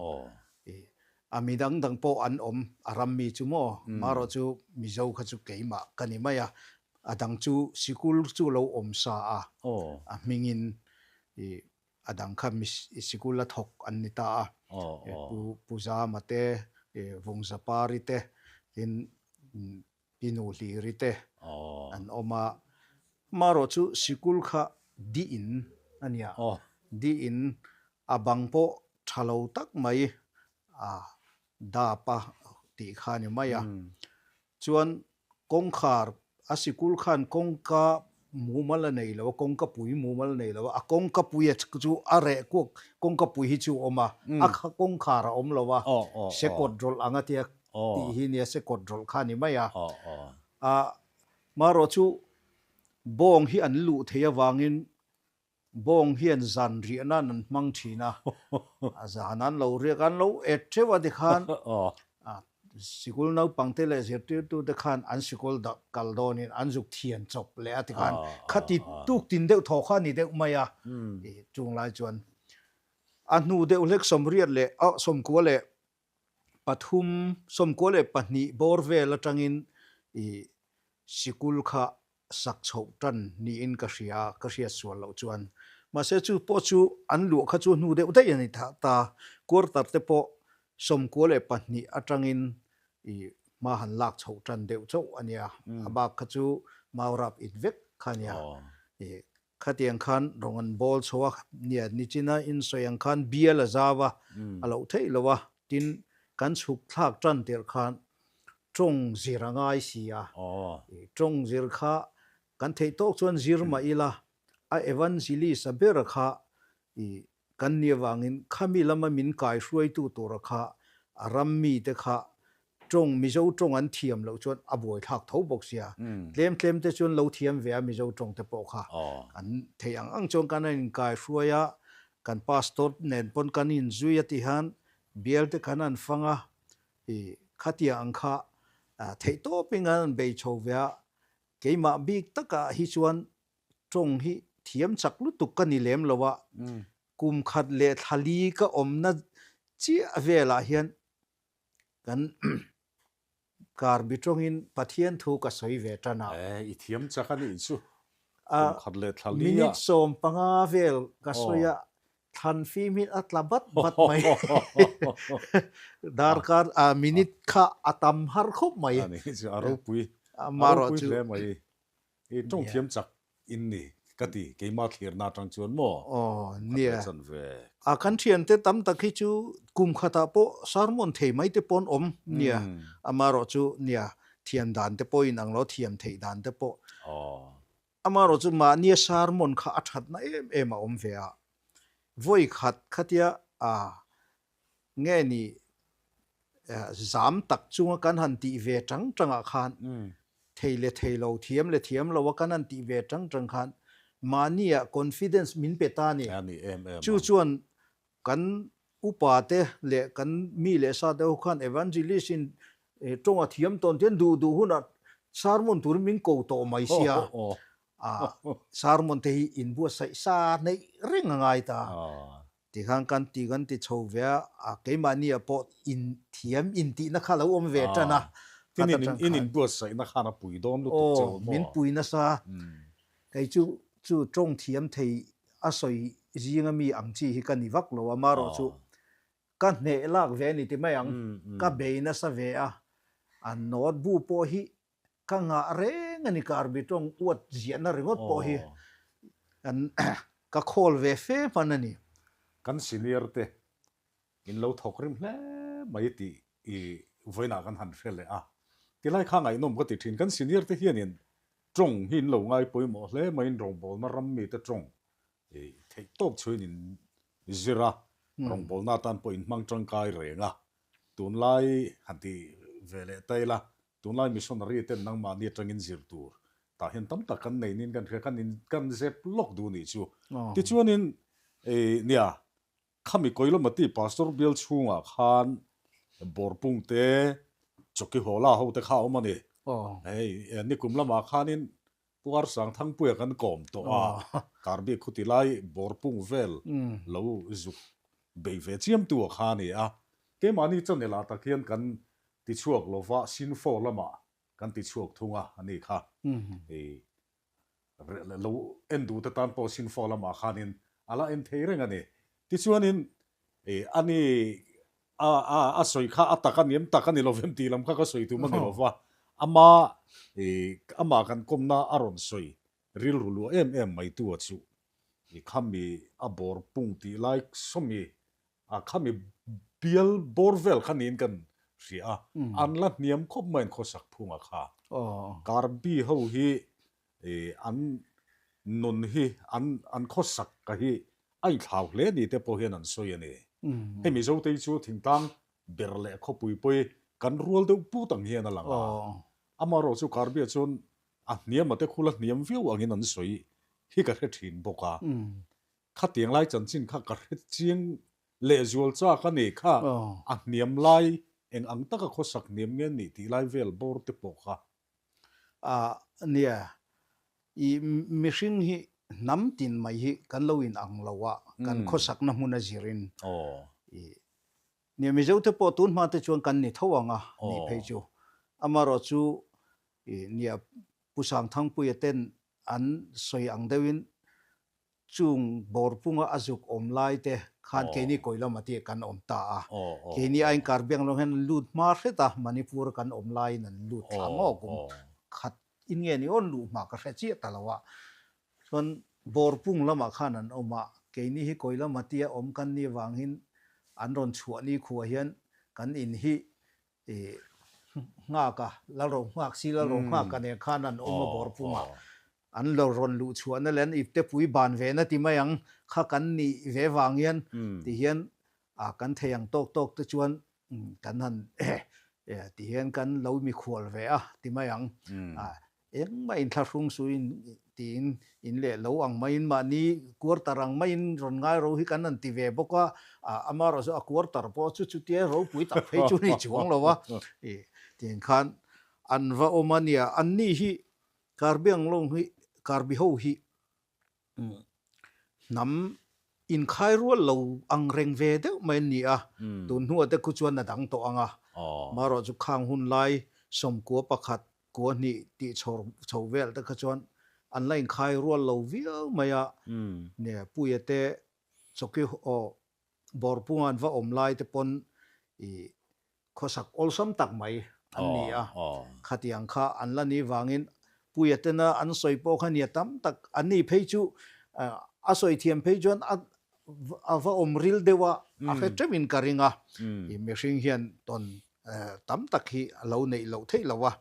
a mi dang dang pawh an awm a ram mi chu maw, marawh chu Mizo kha chu keimah ka ni mai a, a dang chu sikul chu lo awm sa a, a hmingin a dang kha sikul a thawk an ni ta a, Pu Pu Zama te, Vungzapari te, tin Pi Nuhliri te an awm a. Amaherawh chu sikul kha di in a nia, di in a bang pawh tha lo tak mai a dap a tih kha a ni mai a. Chuan kawngkhar, a sikul khan kawngka mumal a nei lo a, kawngka pui mumal a nei lo a, a kawngka pui a chu a reh kuak, kawngka pui hi chu a awm a, a kawngkhar a awm lo a, sekawt rawlh ang a tia tih hi nia, sekawt rawlh kha a ni mai a. A marawh chu bawng hi an luh theih avangin Bawng hian zan riah nan an hmang thin a, a zan an lo riak an lo et theuh a tikhan sikul naupangte leh zirtirtute khan an sikul kal dawnin an zuk thian chawp leh a tikhan khati tuk tin deuh thaw kha a ni deuh mai a, chung lai chuan a hnu deuh hlek sawmriat leh sawmkua leh pathum 92 bawr vel atangin sikul kha sak chhoh tan niin ka hria a, ka hriat sual loh chuan. Mahse chu pawh chu an luah kha chu hnu deuh daih a ni ta, quarter te pawh 92 atangin i hma han lak chhoh tan deuh chauh a nia, a bak kha chu Maurap in vek kha a nia. I khatiang khan rawng an bawl chho a, nia nichina insawi ang khan bial a zau a, a loh theih lo a, tin kan chhuk thlak tan tirh khan Tawng zir a ngai si a, tawng zir kha kan theih tawk chuan zir mah ila, a evangelist a ber kha i kan nih avangin khami lama min kai hruaitu tura kha a ram mite kha tawng Mizo tawng an thiam loh chuan a buaithlak tho bawk sia. Tlem tlem te chuan lo thiam ve a Mizo tawng te pawh kha kan theih ang ang chuan kan inkai hruai a, kan pastor nen pawn kan inzui a tihan bial te kan han fang a, I khatiang ang kha theih tawpin an rawn bei chho ve a, keimah bik takah hi chuan tawng hi thiam chak lutuk ka ni lem lo a, kum khat leh thla li ka awmna chiah velah hian kan karbi tawngin Pathian thu ka sawi ve tan a. I thiam chak a nih chu, kum khat leh thla li a. Minute 15 vel ka sawi a, Thlan fim hi a tla bat bat mai. Darkar a minute kha a tam har khawp mai. A ni chu a ropui. A ropui hle mai. I tawng thiam chak in ni ka ti keimah thlirna atang chuan maw? Aw nia. A kan thiante tam tak hi chu kum khatah pawh sermon thei mai te pawh an awm nia. Amaherawhchu nia thiam dan te pawh inang lo thiam theih dan te pawh. Aw. Amaherawh chu mahnia sermon kha a thatna em em a awm ve a, vawi khat khatia a nge ni zam tak chunga kan han tih ve tang tangah khan thei leh thei lo, thiam leh thiam lo a kan han tih ve tang tang khan mahnia confidence min pe ta a ni. Chu chuan Kan upa te leh kan mi leh sa te ho khan evangelist in tawng a thiam tawn te hian duh duh hunah sermon turin min ko tawh mai sia, sermon te hi inbuatsaih sa neih reng a ngai ta. Tikhan kan ti kan ti chho ve a, keimahni ah pawh inthiam intihna kha lo awm ve tan a. Tin in inbuatsaihna khan a pui dawn lutuk che u maw? Min pui nasa. Kei chu chu tawng thiam thei a sawi zinga mi ang chi hi ka ni vak lo a, marawh chu ka hneh lak ve a ni ti mai ang, ka bei nasa ve a, a note bu pawh hi ka ngah reng a ni, Karbi tawng uat ziahna ringawt pawh hi kan ka khawl ve fe hman a ni. Kan senior te in lo thawk rim hle mai tih i vawiinah kan han hre leh a, tilai kha ngaihnawm ka ti thin, kan senior te hianin Tawng hi in lo ngai pawimawh hle maiin rawngbawlna ram mite tawng theih tawp chhuin in zir a, rawngbawlna atan pawh in hmang tangkai reng a. Tunlai han ti ve leh ta ila, tunlai missionary ten nangmahni atangin zir tur tah hian tam tak kan nei niin kan hria, kan in kan zep lawk duh nih chu. Tichuanin nia Khami Koilamati Pastor bial chhungah khan Bawrpung te, Chawkihawla ho te kha a awm a ni. Hei, nikum lamah khanin Pu Arsangthangpuia kan kawm tawh a, Karbi khuti lai Bawrpung vel lo zuk bei ve chiamtu a kha a ni a. Keimahni channel ah tak hian kan tichhuak lova, Sinfo lamah kan tichhuak thung a, a ni kha. Hei, Lo en duh te tan pawh Sinfo lamah khanin a la en thei reng a ni. Tichuanin ani a a a sawi kha a tak a ni em tak a ni lo vem tih lam kha ka sawi tum a ni lo va, ama amah kan kawmna a rawn sawi rilru luah em em mai tu a chu i khami a bawr pung tih lai sawmi a khami bial bawr vel kha niin kan hria a, an la hniam khawp mai an khawsak phunga kha. Karbi ho hi an nun hi an an khawsak ka hi a inthlau hle ni te pawh hian an sawi a ni. Hei Mizote hi chu thingtlang ber leh khawpui pawi kan rual deuh put ang hian a lang a, amaherawh chu Karbi-ah chuan a hniam a te khu la hniam viau angin an sawi hi ka hre thin bawk a. Khatiang lai chanchin kha ka hre chiang lehzual chak a ni kha, a hniam lai eng ang taka khawsak hniam nge nih tih lai vel bawr te pawh kha. A nia, i mihring hi hnam tin mai hi kan lo in ang lo a, kan khawsakna hmun a zirin. I nia, Mizo te pawh tun hma te chuan kan ni tho ang a nih phei chu. Amaherawh chu i nia, Pu Sangthangpuia ten an sawi ang deuhin Chung bawrpunga a zuk awm lai te khan keini kawi lama tih kan awm ta a. Keini a inkar biang lo hian an lut hma hret a, Manipur a kan awm laiin an lut thla maw kum khat in nge ni awn luh hma ka hre chiah ta lo a. Chuan bawrpung lamah khan an awm a, keini hi kawi lama tia awm kan nih avangin an rawn chhuah ni khuah hian kan in hi I nghak a, Lalro nghak si Lalro nghak a nen khan an awm a bawrpungah an lo rawn luh chhuahna leh an iptepui ban ve na ti mai ang kha kan nih ve vang hian ti hian a kan thei ang tawk tawk te chuan kan han ti hian kan lo mikhual ve a ti mai ang. Engmah inthlahrung suin tiin in leh lo ang maiin mahni quarter ang maiin rawn ngai ro hi kan han ti ve bawk a, amaherawh chu a quarter pawh chu chutia ropui tak phei chu ni chuang lo a, tiang khan an va awm a nia. Anni hi Karbi Anglong hi Karbi ho hi Hnam inkhai rual lo ang reng ve deuh mai an ni a, tun hnuah te khu chuan a dang tawh ang a. Marawh chu khang hun lai sawmkua pakhat, kua hnih tih chhawr chho vel te kha chuan an la inkhai rual lo viau mai a. Puia te chawki aw Bawrpunga an va awm lai te pawn i khawsak awlsam tak mai an ni a, khatiang kha an la ni vangin Puia tena an sawi pawh kha nia tam tak an ni phei chu a sawi thiam phei chuan a a va awm ril deuh a, a hre teuhin ka ring a, i mihring hian tawn tam tak hi a lo neih loh theih lo a,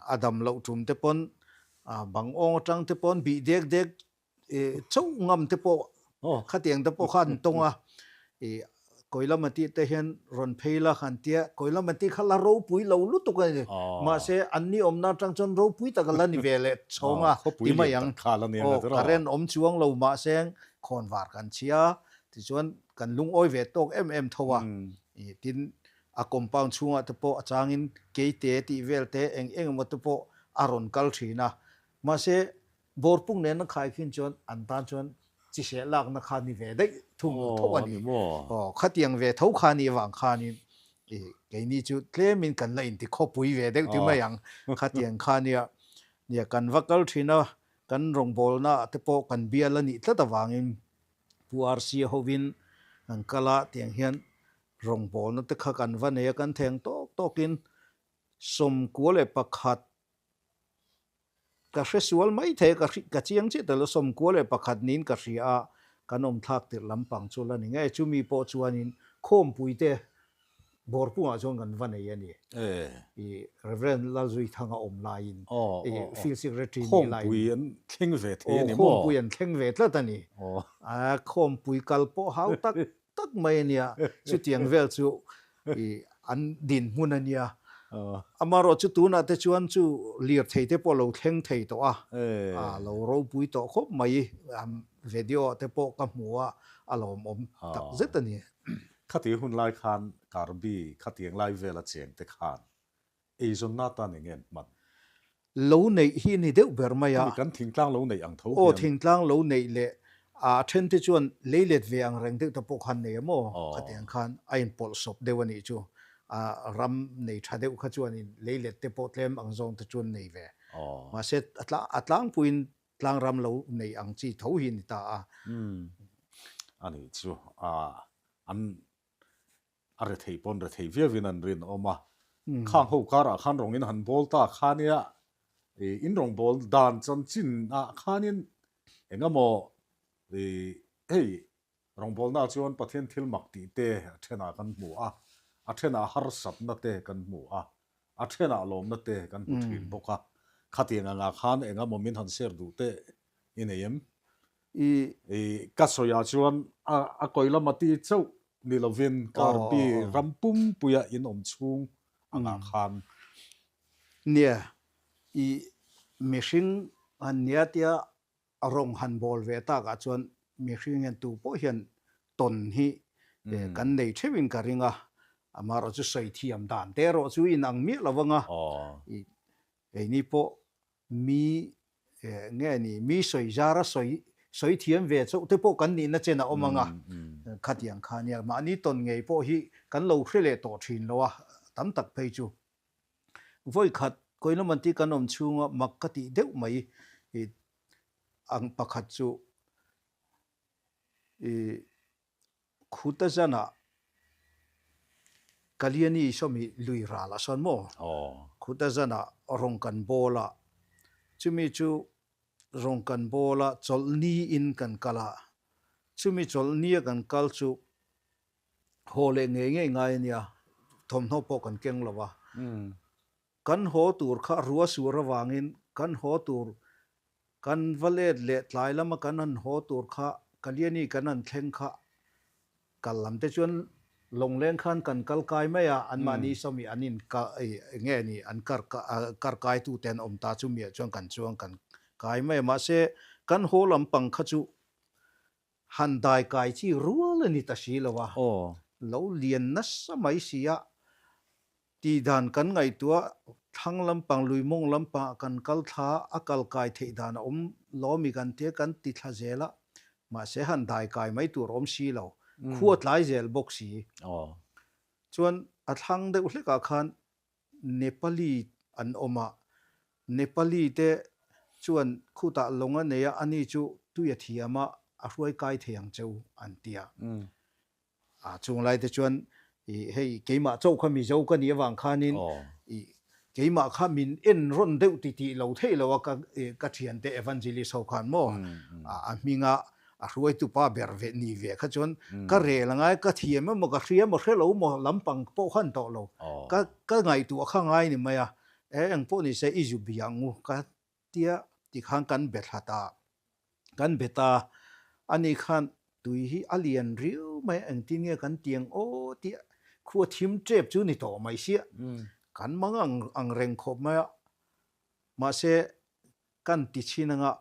a dam loh tum te pawn. Bang awng atang te pawn bih dek dek chauh ngam te pawh khatiang te pawh kha an tawng a, Koilamati te hian rawn phei la han tia, Koilamati kha la ropui lo lutuk a ni, mahse an ni awmna atang chuan ropui tak a la ni ve leh chhawng a ti mai ang, aw current awm chuang lo mahse khawnvar kan chhia tichuan kan lungawi ve tawk em em tho a, tin a compound chhungah te pawh a changin keite tih vel te eng eng emaw te pawh a rawn kal thin a, mahse Bawrpung nena khai khin chuan an tan chuan chiseh lakna kha ni ve daih thung tho a ni. Aw, khatiang ve tho kha nih avang khanin i keini chu tlemin kan la inti khawpui ve deuh ti mai ang. Khatiang kha nia, nia kan va kal thin a, kan rawngbawlna te pawh kan bial a nih tlat avangin Pu RC hovin kan kal a, tiang hian rawngbawlna te kha kan va nei a, kan theng tawk tawkin 91 Ka hre sual mai thei a, ka ka chiang chiah tel a, 91 niin ka hria a, kan awm thlak tirh lampang chu la ni ngei. Chumi pawh chuanin khawmpui te Bawrpungah chuan kan va nei a ni. I Rev. Lalzuithanga awm laiin i Field Secretary nih laiin. Khawmpui an thleng ve thei a ni maw? Khawmpui an thleng ve tlat a ni. Khawmpui kal pawh hau tak tak mai a nia, chutiang vel chu i an dinhmun a nia. Amaherawh chu tunah te chuan chu lirthei te pawh lo thleng thei tawh a, a lo ropui tawh khawp mai, video ah te pawh ka hmu a, a lawmawm tak zet a ni. Khati hun lai khan Karbi khatiang lai vela cheng te khan Eizawnna tan eng nge an hman? Lo neih hi ni deuh ber mai a. Hemi kan thingtlang lo neih ang tho hian. Aw, thingtlang lo neih leh a then te chuan lei let ve ang reng deuh te pawh khan nei a maw? Khatiang khan a inpawlh sawp deuh a nih chu. A ram nei tha deuh kha chuanin lei let te pawh tlem ang zawng te chuan nei ve. Mahse a tlangpuiin tlangram lo neih ang chi tho hi a ni ta a. Umm, a nih chu. An A rethei pawn rethei viauin an rinawm a. Khang ho karah khan rawng in han bawl ta kha nia, in rawng bawl dan chanchin ah khanin eng emaw hei rawngbawlna chuan Pathian thil mak tih te a thenah kan hmu a, a thenah harsatna te kan hmu a, a thenah lawmna te kan hmu thin bawk a. Khatiang angah khan eng emaw min han share duh teh i nei em? I. I ka sawiah chuan a a kawi lama ti chauh ni lovin Karbi ram pumpuia in awm chhung angah khan. Nia, i mihring han nia tia rawng han bawl ve takah chuan mihring hian tu pawh hian tawn hi kan nei theuhin ka ring a, amaherawh chu sawi thiam dan te erawh chu inang miah lo vang a, i keini pawh Mi nge ni, mi sawi zara sawi sawi thiam ve chauh te pawh kan nihna chen a awm ang a, khatiang kha nia. Mahni tawn ngei pawh hi kan lo hre leh tawh thin lo a, tam tak phei chu. Vawi khat Koilamanti kan awm chhunga mak ka tih deuh mai ang pakhat chu i Khuta zanah Kalyani sawmi lui ral a sawn maw? Khuta zanah rawng kan bawl a, chumi chu rawng kan bawl a chawlhni in kan kal a, chumi chawlhni a kan kal chu haw leh ngei ngei ngai a nia, thawmhnaw pawh kan keng lo a. Kan haw tur kha rua sur avangin kan haw tur kan va let leh tlai lama kan han haw tur kha Kalyani kan han thleng kha kal lam te chuan lawngleng khan kan kal kai mai a, anmahni sawmi an in nge ni an kar kar kai tu te an awm ta chumiah chuan kan chuang kan kai mai a, mahse kan haw lampang kha chu han dai kai chi rual a ni ta si lo a, lo lian nasa mai si a, Tih dan kan ngaihtuah, thlang lampang, lui mawng lampangah kan kal thla, a kal kai theih dan a awm lawmi kan tia kan ti thla zel a, mahse han dai kai mai tur awm si lo, khua tlai zel bawk si. Chuan a thlang deuh hlekah khan Nepali an awm a, Nepali te chuan khutah lawng a nei a, ani chu tui a thiam a, a hruai kai thei ang cheu an tia. A chung lai te chuan i hei keimah chauh kha Mizo ka nih avang khanin i keimah kha min en rawn deuh ti tih lo theih lo a ka i ka thiante Evangelist ho khan maw a hminga a hruaitu pa ber ve ni ve kha chuan ka rel angai ka thiam emaw ka hria emaw hre lo maw lampang pawh khan tawh lo ka ka ngaihtuah kha ngai ni mai a e engpawh ni se i zu biang u ka tia. Tikhan kan be thla ta. Kan be ta. Ani khan tui hi a lian riau mai a, engtin nge kan ti ang aw tih khua thim tep chu ni tawh mai sia. Kan mang ang ang reng khawp mai a. Mahse kan ti chhin anga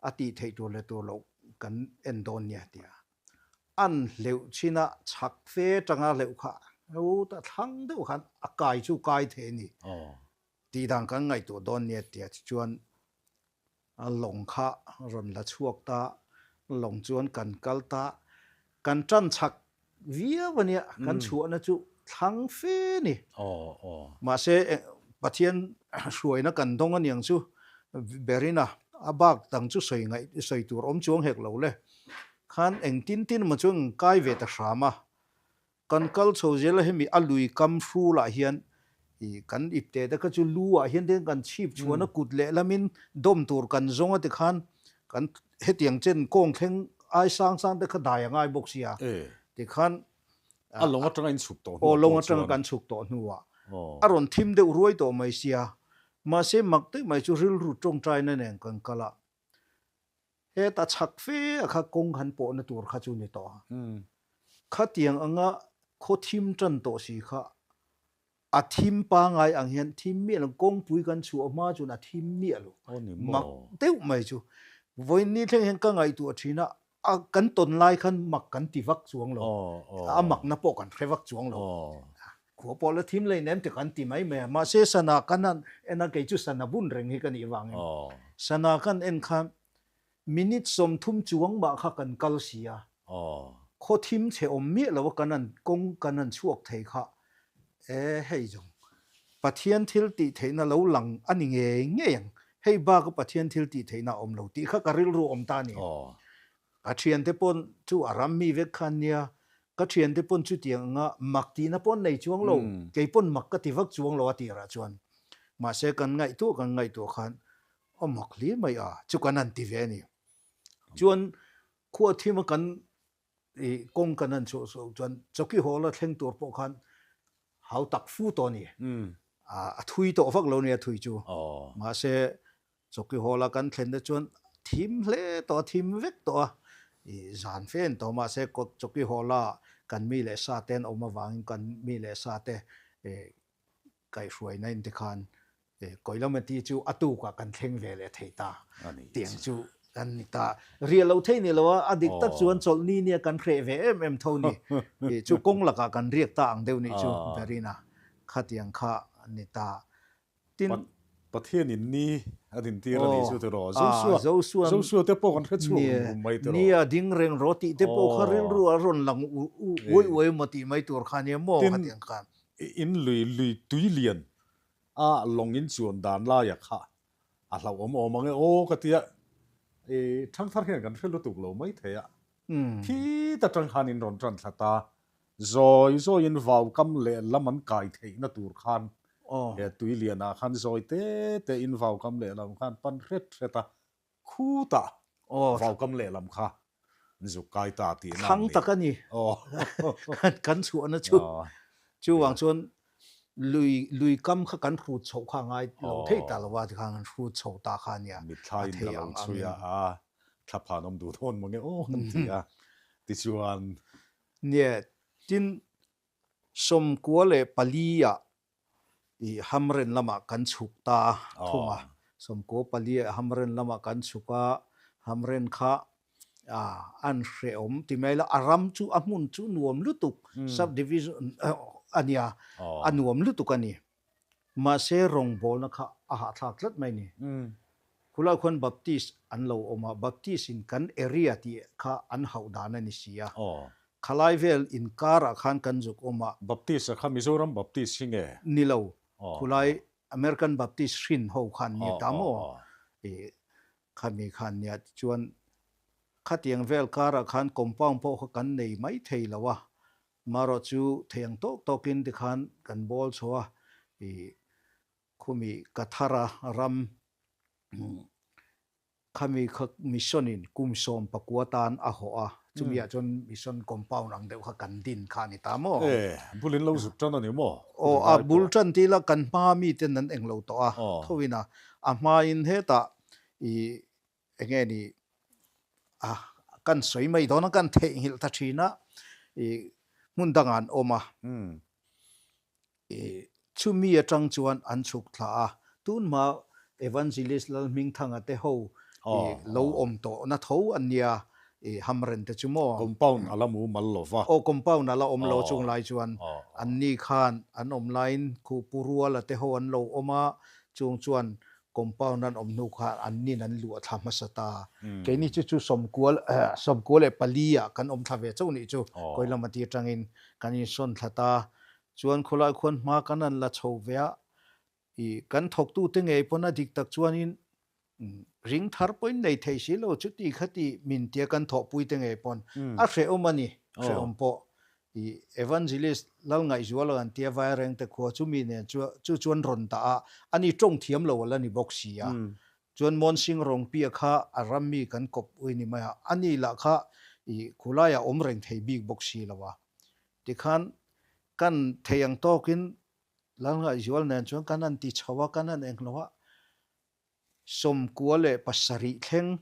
a tih theih tur leh tur loh kan en dawn nia tia an hleuh chin a, chhak fe tanga hleuh kha ta thlang deuh khan a kai chu kai thei a ni. Tih dan kan ngaihtuah dawn nia tia chuan lawng kha rawn la chhuak ta, lawng chuan kan kal ta, kan tan chhak viau a nia, kan chhuahna chu thlang fe a ni. Mahse Pathian hruaina kan dawng a niang chu berin a, a bak dang chu sawi ngaih sawi tur awm chuang hek lo le. Khan engtin tin emaw chuan kan kai ve ta hram a, Kan kal chho zel a hemi a lui kam hrulah hian ih kan ipte te kha chu lu ah hian te kan chhip chhuan a kut lehlamin dawm tur kan zawng a tikhan kan hetiang chen kawng thleng ai sang sang te kha dai a ngai bawk sia tikhan A lawng atanga in chhuk tawh hnuah pawh chuan atanga kan chhuk tawh hnuah a rawn thim deuh ruai tawh mai sia mahse mak deuh mai chu rilru tawngtaina nen kan kal a. Heta chhak fe a kha kawng han pawhna tur kha chu ni tawh a. Khatiang anga khaw thim tan tawh si kha a thim pangai ang hian thim miah lo, kawngpui kan chhuah hma chuan a thim miah lo. Mak deuh mai chu. Vawiin ni thleng hian ka ngaihtuah thin a, a kan tawn lai khan mak kan ti vak chuang lo, a makna pawh kan hre vak chuang lo. Khua pawh la thim lei nem te kan ti mai mai a, mahse sana kan han en a, kei chu sana bun reng hi ka nih vangin sana kan en khan minute 30 chuang mah kha kan kal si a, khaw thim chhe awm miah lo a kan han kawng kan han chhuak thei kha e hei zawng Pathian thil tih theihna lo lang a ni ngei ngei ang, hei bak a Pathian thil tih theihna a awm lo tih kha ka rilru awm ta a ni. Ka thiante pawn chu a ram mi vek khan nia, ka thiante pawn chutiang anga mak tihna pawh an nei chuang lo, kei pawn mak ka ti vak chuang lo a tirah chuan. Mahse kan ngaihtuah kan ngaihtuah khan a mak hle mai a, chu kan han ti ve a ni. Chuan khua thima kan kawng kan han chhuah chhuah chuan chawki hall a thleng tur pawh khan hau tak fu tawh a ni. A thui tawh vak lo nia thui chu. Mahse Chawki hall a kan thlen te chuan thim hle tawh a, thim vek tawh a, i zan fe an tawh mahse kawt chawki hall a kan mi leh sa te an awm avangin kan mi leh sa te kaihhruaina in te khan Koilamati chu a tukah kan thleng ve leh thei ta tiang chu kan ni ta. Riah lo thei ni lo a, a dik tak chuan chawlhni nia kan hreh ve em em tho ni, chu kawng lakah kan riak ta ang deuh nih chu Verina khatiang kha ni ta. Tin, Pathianin ni a dintir a nih chu tiraw? Zosua, Zosua te pawh kan hre chhuak rum rum mai tiraw? Ni a ding reng rawh tih te pawh kha rilru a rawn lang uai uai maw tih mai tur kha nia maw khatiang khan. Tin, in lui lui tui lian a lawng in chuan dan laia kha a hlauhawm awm ang e aw ka tia i thangthar hian kan hre lutuk lo mai thei a. Khit atang khan in rawn tan thla ta. Zawi zawiin vau kam leh lam an kai theihna tur khan he tui lianah khan zawi te te in vau kam leh lam khan pan hret hret a, khutah vau kam leh lam kha an zuk kai ta tihna an ni. Thlang tak a ni kan chhuahna chu. Chuvang chuan lui lui kam kha kan hrut chhoh kha a ngai lo thei ta lo a, tikhan kan hrut chho ta kha a nia. Mitthla in ka lo chhui a, thlaphan awm duh dawn mange aw an ti a, tichuan Nia, tin 94 ah i Hamren lamah kan chhuk ta a thung a, 94 ah Hamren lamah kan chhuk a, Hamren kha an hrehawm ti mai la, a ram chu a hmun chu nuam lutuk, sub division a nia, a nuam lutuk a ni. Mahse rawngbawlna kha a hahthlak tlat mai ni. Khulai khuan Baptist an lo awm a, Baptist in kan area tih kha an hauh dan a ni si a. Khalai vel inkarah khan kan zuk awm a. Baptist a kha Mizoram Baptist hi nge? Ni lo. Khulai American Baptist hrin ho khan nia ta maw? Khami khan nia tichuan khatiang vel karah khan compound pawh kha kan nei mai thei lo a. Marawh chu thei ang tawk tawkin tikhan kan bawl chho a, i khumi Kathara ram khami kha mission in kum 19 tan a hawh a, chumi ah chuan mission compound ang deuh kha kan din kha a ni ta maw? E, bul in lo zuk tan a ni maw? Aw, a bul tan ti ila kan hma miten an englo tawh a, tho in a, a hma in hetah. I enge ni a kan sawi mai dawn a kan theihnghilh ta thin a i hmun dangah an awm a i chumi atang chuan an chhuk thla a tunhma Evangelist Lalhmingthanga te ho i lo awm tawh na tho an nia i hamren te chu maw. Compound a la mumal lo va. Aw compound a la awm lo chung lai chuan an ni khan an awm laiin khu Pu Ruala te ho an lo awm a chung chuan Compound an awm hnu khan an nin an luah thla hmasa ta. Keini chu chu sawmkual 94 ah kan awm thla ve chauh nih chu Koilamati atangin kan insawn thla ta. Chuan khawlai khuan hma kan han la chho ve a, i kan thawktute ngei pawn a dik tak chuanin ring thar pawhin nei thei si lo chuti khati min tia kan thawhpuite ngei pawn a hrehawm a ni, hrehawm pawh. I Evangelist Lalngaihzuala kan tia Vairengte khua chu mi nen chu chu chuan rawn dah a, ani tawng thiam lo a la ni bawk si a. Chuan Mawnsing Rongpia kha a ram mi kan kawp ui ni mai a, ani lah kha i khulaiah awm reng thei bik bawk si lo a. Tikhan kan thei ang tawkin Lalngaihzuala nen chuan kan han ti chho a, kan han englo a, 97 thleng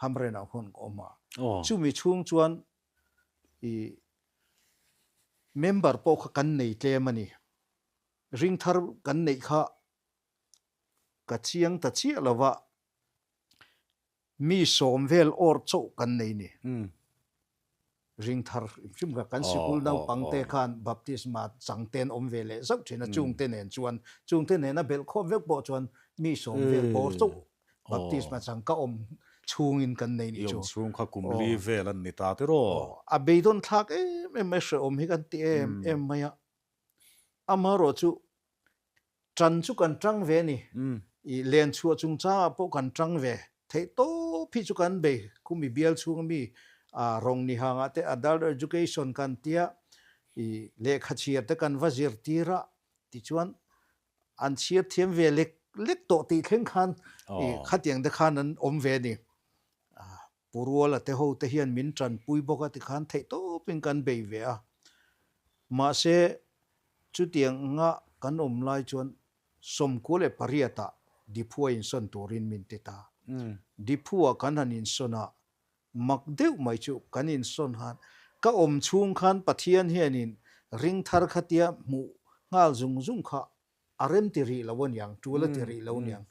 Hamrenah khuan ka awm a. Chumi chhung chuan i member pawh kha kan nei tlem a ni. Ring thar kan neih kha ka chiang ta chiah lo va, mi sawm vel awr chauh kan nei ni. Ring thar hrim hrim kha kan sikul naupang te khan baptisma chang te an awm ve leh zauh thin a, chungte nen chuan chungte nena belh khawm vek pawh chuan mi sawm vel bawr chauh Baptisma chang ka awm chhungin kan nei nih chu. I awm chhung kha kum li vel an ni ta tiraw? A beidawn thlak em em mai, hrehawm hi kan ti em em mai a. Amaherawh chu tan chu kan tang ve a ni. I len chhuah chungchangah pawh kan tang ve. Theih tawp hi chu kan bei. Khumi bial chhunga mi rawng ni hangah te adult education kan tia i lehkha chhiar te kan va zirtir a tichuan An chhiar thiam ve lek lek tawh tih thleng khan khatiang te khan an awm ve a ni. Pu Ruala te ho te hian min tanpui bawk a tikhan theih tawpin kan bei ve a. Mahse chutiang anga kan awm lai chuan 98 ah Diphua insawn turin min ti ta. Diphua kan han insawn a, mak deuh mai chu kan insawn khan ka awm chhung khan Pathian hianin ring thar khatia hmuh nghal zung zung kha a rem ti rih lo aniang, tul a ti rih lo aniang.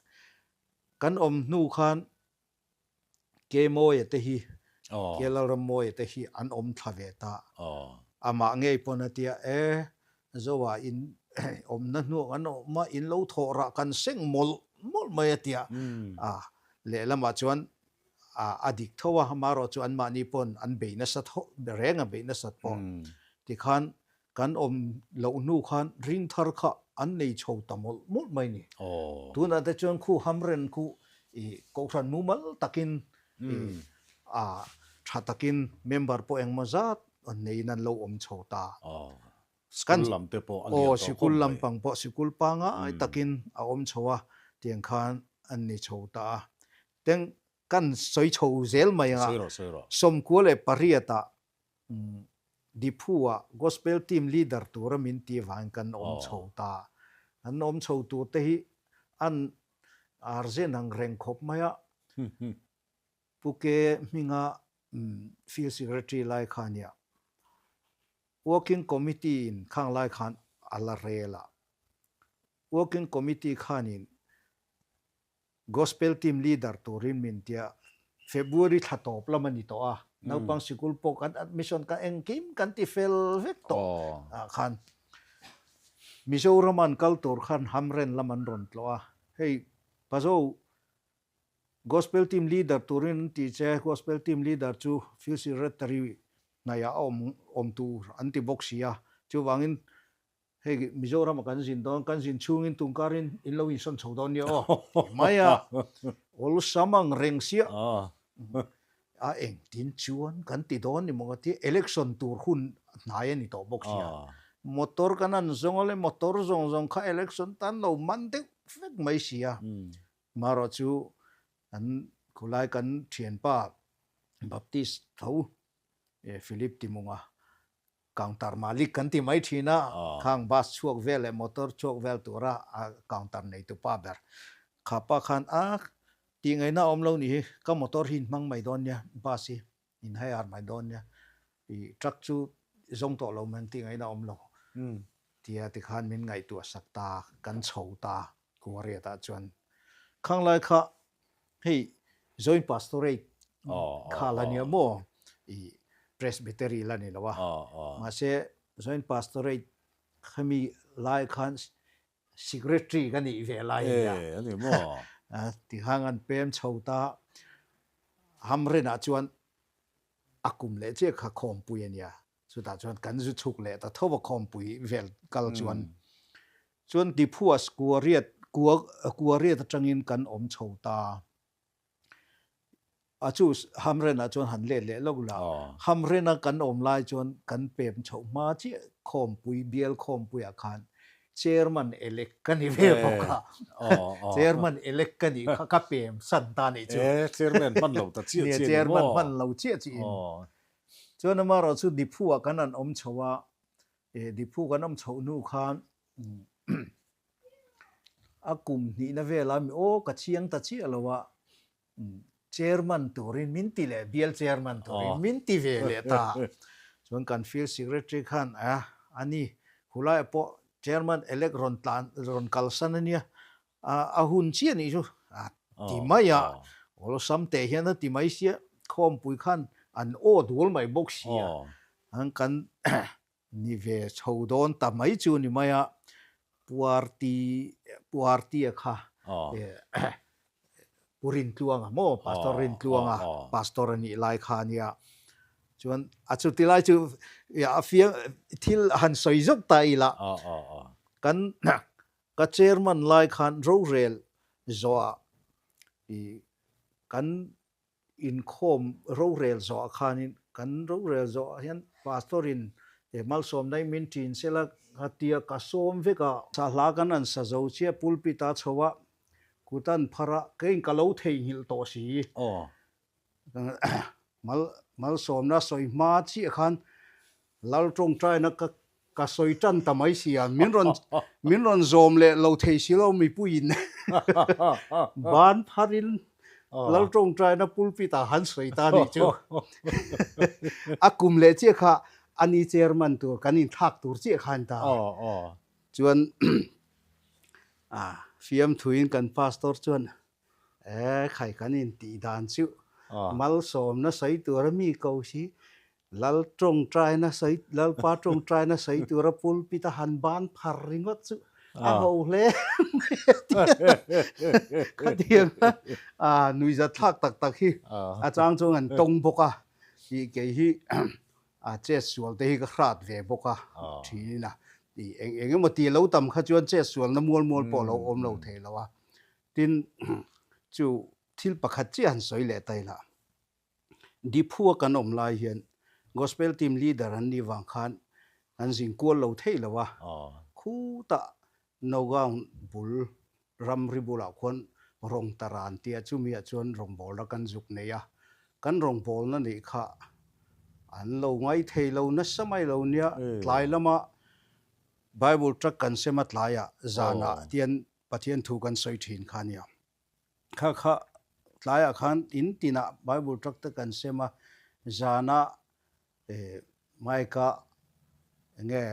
Kan awm hnu khan Kemawia te hi, Kelalrammawia te hi an awm thla ve ta. Amah ngei pawn a tia, E, Zoa in awmna hnuah kan awm a, in lo thawh rah kan seng mawlh mawlh mai a tia. Lehlamah chuan a dik tho a, amaherawh chu anmahni pawn an bei nasa tho reng a beih nasat pawh tikhan kan awm loh hnu khan ring thar kha an nei chho ta mawlh mawlh mai ni. Tunah te chuan khu hamren khu i kohhran mumal takin i a tha takin member pawh engmaw zat neiin an lo awm chho ta. Sikul lam te pawh a lian tawh khawp mai. Aw, sikul lampang pawh sikul pangai takin a awm chho a, tiang khan an ni chho ta a. Teng kan sawi chho zel mai anga 98 ah Diphu ah Gospel Team Leader tura min tih vangin kan awm chho ta. An awm chho tur te hi an arzen ang reng khawp mai a. Pu Ke hminga Field Secretary lai kha nia. Working Committee in khang lai khan a la rel a. Working Committee khanin Gospel Team Leader turin min tia February thla tawp lam a ni tawh a. Naupang sikul pawh kan admission kan engkim kan ti fel vek tawh ah khan Mizoram an kal tur khan Hamren lam an rawn tlawh a. Hei Pazo Gospel Team Leader turin an ti che, Gospel Team Leader chu Field Secretary hnaihah a awm awm tur an ti bawk si a, chuvangin hei Mizoram-a kan zin dawn, kan zin chhungin tungkarin in lo insawn chho dawn nia aw ti mai a, awlsam ang reng sia a engtin chuan kan ti dawn ni maw ka ti, election tur hun hnai a ni tawh bawk sia, motor kan han zawng a le motor zawng zawng kha election tan lo man deuh vek mai si a. Marawh chu kan khulai kan thianpa Baptist tho Philip Timunga counter malik kan ti mai thin a, khang bus chhuak vel leh motor chhuak vel tura a counter neitupa ber kha pa khan a. Tihngaihna a awm lo nih hi, ka motor hi in hmang mai dawn nia, bus hi in hire mai dawn nia, i truck chu zawng tawh lo mai ang tihngaihna a awm lo tia tikhan min ngaihtuah sak ta, kan chho ta Kuariat ah chuan. Khang lai kha hei Joint Pastorate kha la nia maw, i Presbytery la ni lo a, mahse Joint Pastorate khami lai khan Secretary ka nih ve lai a nia. E, a ni maw? Tihang an pem chho ta, Hamrenah chuan a kum leh chiah kha khawmpui a nia. Chutah chuan kan zu chhuk leh ta tho a khawmpui vel kal chuan. Chuan Diphu-a kua riat, kua, kua riat atangin kan awm chho ta. A chu Hamrenah chuan han let leh lawk la. Hamrena kan awm lai chuan kan pem chhoh hma chiah khawmpui, bial khawmpuiah khan Chairman elect ka ni ve bawk a. Chairman elect ka nih kha ka pem san ta nih chu. E, Chairman hman lo ta chiah chiah ni maw? Chairman hman lo chiah chiah in. Chuan amaherawh chu Diphu-ah kan han awm chho a, Diphu kan awm chhoh hnu khan A kum hnihna vela mi aw ka chiang ta chiah lo a, chairman turin min ti leh, bial chairman turin min ti ve leh ta. Chuan kan field secretary khan a ani khulaiah pawh chairman elect rawn tlan rawn kalsan a nia, a hun chiah nih chu a ti mai a, awlsam teh hian a ti mai sia, khawmpui khan an aw dual mai bawk sia, an kan Ni ve chho dawn ta mai chu ni mai a, Puarti, Puartia kha Pu Rintluanga maw, Pastor Rintluanga Pastor a nih lai kha a nia. Chuan a chuti lai chu a fiang thil han sawi zawk ta ila, kan ka chairman lai khan rorel zawhah i kan Inkhawm rorel zawhah khanin kan rorel zawhah hian Pastor in malsawmna in min ṭin sela ka tia ka sawm vek a. Sahla kan an sa zo chiah pulpit a chho a, kut an phar a, keiin ka lo theihnghilh tawh si. Mal malsawmna sawi hma chiah khan Lal ṭawngṭaina ka Ka sawi tan ta mai si a, min rawn min rawn zawm leh lo thei si lo mipuiin ban pharin Lal tawngtaina pulpit ah han sawi ta nih chu. A kum leh chiah kha a ni chairman tur kan inthlak tur chiah kha an ta. Chuan fiamthuin kan pastor chuan e khai kan intih dan chu malsawmna sawi tura mi ko si Lal tawngtaina sawi, Lalpa tawngtaina sawi tura pulpit a han ban phar ringawt chu a ho hle mai a ti a. Khatiang a nuihzat thlak tak tak hi a chang chuan an tawng bawk a, tih kei hi a chet sual te hi ka hrat ve bawk a thin a. Tih eng eng emaw tih lo tam kha chuan chet sualna mual mual pawh a lo awm lo thei lo a. Tin, chu thil pakhat chiah han sawi leh ta ila. Diphua kan awm lai hian Gospel team leader an nih vang khan an zin kual lo thei lo a, khutah Nogaon bul ramri bulah khuan Rawngtaran tia chumiah chuan rawngbawlna kan zuk nei a, kan rawngbawlna nih kha an lo ngai thei lo nasa mai lo nia, tlai lama Bible tract kan sem a tlaiah zanah tian Pathian thu kan sawi thin kha nia. Kha kha tlaiah khan in tinah Bible tract te kan sem a, zanah mic-a enge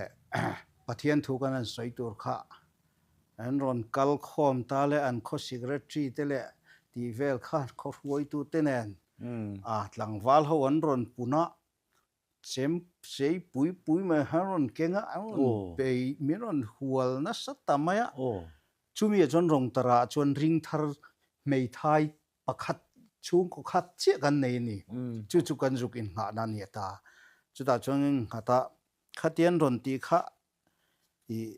Pathian thu kan han sawi tur kha an rawn kal khawm ta leh an khaw secretary te leh tih vel kha khaw hruaitu te nen a tlangval ho an rawn pun a, Chem sei pui pui mai han rawn keng a, an rawn bei, min rawn hual nasa ta mai a. Chumi ah chuan Rawngtara ah chuan ring thar hmeithai pakhat chhungkaw khat chiah kan nei a ni. Chu chu kan zuk innghahna a ni ta. Chutah chuan kan innghat a, khatian rawn tih kha ih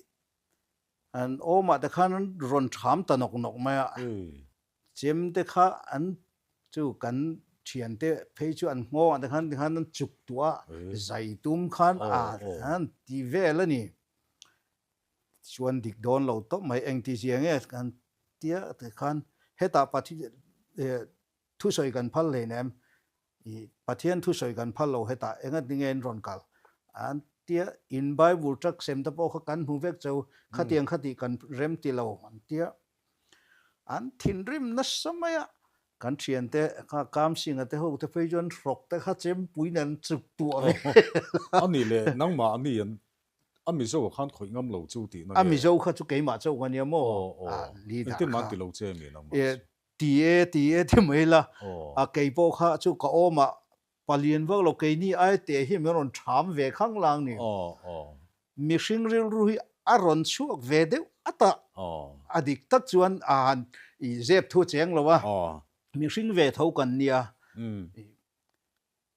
an awmah te khan an rawn ṭham ta nawk nawk mai a. Chem te kha an chu kan thian te phei chu an nghawng ah te khan tikhan an chuk tuah a, zai tum khan a an ti vel a ni. Chuan dik dawn lo tawp mai engti zia nge kan tia tikhan hetah Pathian thusawi kan phal hleinem I Pathian thusawi kan phal lo hetah engati nge in rawn kal? An tia, in Bible tract sem te pawh kha kan hmu vek cheu, khatiang kha tih kan rem ti lo an tia. An thinrim nasa mai a. Kan thiante kha Kamsinga te ho te phei chuan hrawk te kha chempui nen an chuk tuah ve. A nih leh nangmah ami an a Mizo ah khan khawih ngam lo chu tihna nge? A Mizo kha chu keimah chauh a nia maw? Aw aw. Leader kha. Engtin mah an ti lo che mi nangmah chu? Ti e ti e ti mai la. A kei pawh kha chu ka awm ah Palian vak lo keini ai teh hi min rawn ṭham ve khang lang ni. Mihring rilru hi a rawn chhuak ve deuh at a, a dik tak chuan a han i zep thu cheng lo a, mihring ve tho kan nia.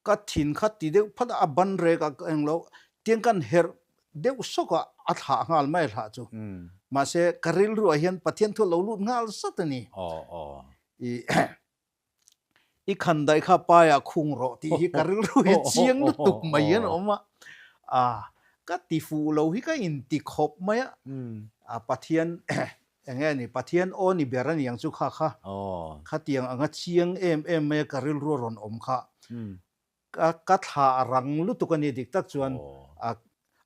Ka thin kha ti deuh phat a, a ban rek a eng lo, tiang kan herh deuh sawk a, a thlah nghal mai a thlah chu. Mahse ka rilruah hian Pathian thu a lo lut nghal zat a ni. I I khan daih kha paiah khung rawh tih hi ka rilru hi chiang lutuk mai an awm a, a ka ti fuh lo hi ka inti khawp mai a, a Pathian eng nge ni Pathian aw ni ber a niang chu kha kha khatiang anga chiang em em mai a ka rilru a rawn awm kha ka ka thlah rang lutuk a ni dik tak chuan a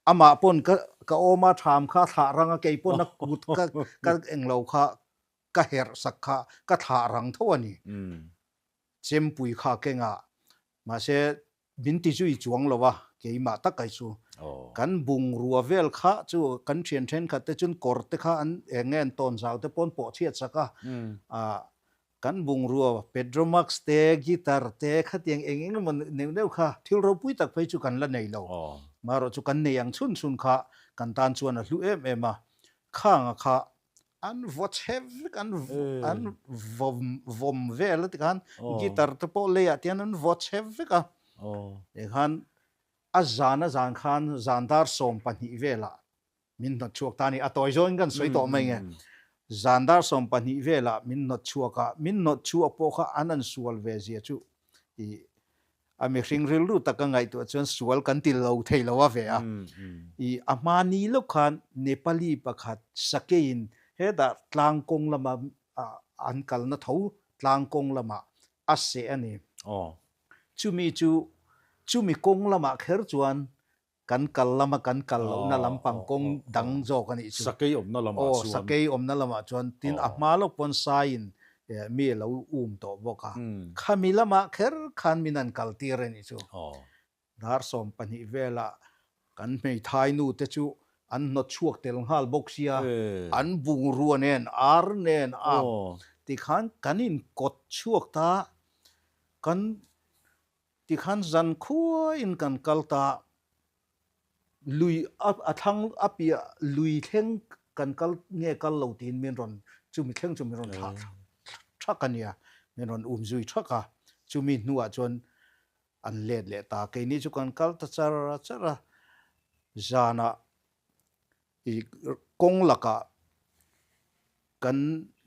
amah pawn ka ka awma tham kha thlah rang a kei pawn a kut ka ka englo kha Ka herh sak kha ka thlah rang tho a ni. Chempui kha keng a, mahse min ti zui chuang lo a, keimah tak ai chu. Kan bungrua vel kha chu kan thian thenkhat te chuan kawr te kha an eng nge an tawn zau te pawn pawh chhiat sak a, kan bungrua Petromax te, guitar te khatiang eng eng emaw neuh neuh kha thil ropui tak phei chu kan la nei lo. Marawh chu kan nei ang chhun chhun kha kan tan chuan a hlu em em a, khanga kha an vaw chhe vek an an vawm vawm vel a tikhan guitar te pawh leiah te hian an vaw chhe vek a tikhan a zan a zan khan zan dar 12 velah min hnawt chhuak ta a ni a tawi zawngin kan sawi tawh mai nge zan dar 12 velah min hnawt chhuak a min hnawt chhuak pawh kha an an sual ve zia chu ih A mihring rilru taka ngaihtuah chuan sual kan ti lo thei lo a ve a. I a hmani lawk khan Nepali pakhat sakeiin hetah tlang kawng lama an kalna tho tlang kawng lamah a seh a ni. Chumi chu chumi kawng lamah kher chuan Kan kal lama kan kal lohna lampang kawng dang zawk a nih chu. Sakei awmna lamah chuan. Aw, sakei awmna lamah chuan. Tin, a hma lawk pawn saiin mi a lo um tawh bawk a. Khami lamah kher khan min an kal tir a nih chu. Dar 12 velah kan hmeithai nu te chu an hnawt chhuak tel nghal bawk sia. An bungrua nen, ar nen a tikhan kan inkawt chhuak ta. Kan Tikhan zan khuaiin kan kal ta, lui a thlang a piah lui thleng kan kal nge kal lo tiin min rawn chumi thleng chu min rawn thlah thak a nia, min rawn um zui thak a, chumi hnuah chuan an let leh ta, keini chu kan kal ta char char a, zanah i kawng lakah kan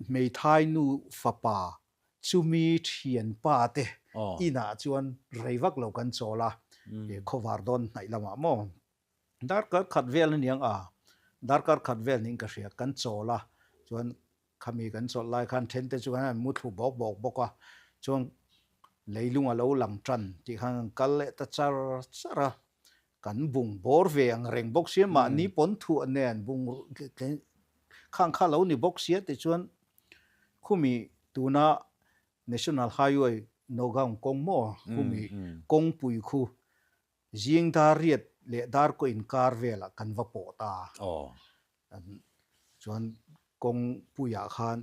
hmeithai nu fapa Chumi thianpa te inah chuan rei vak lo kan chawl a, khawvar dawn hnaih lamah maw darkar khat vel aniang a, darkar khat vel niin ka hria, kan chawl a, chuan khami kan chawlh lai khan then te chu kan han mu thlu bawk bawk bawk a, chuan leilung a lo lang tan tih khan kan kal leh ta char char a, kan bung bawr ve ang reng bawk sia, mahni pawn thuah nen bung khang kha lo ni bawk sia tichuan Khumi tuna National Highway Nagaon kawng maw khumi kawngpui khu zing dar riat leh dar kaw inkar velah kan va pawh ta. Chuan kawngpuiah khan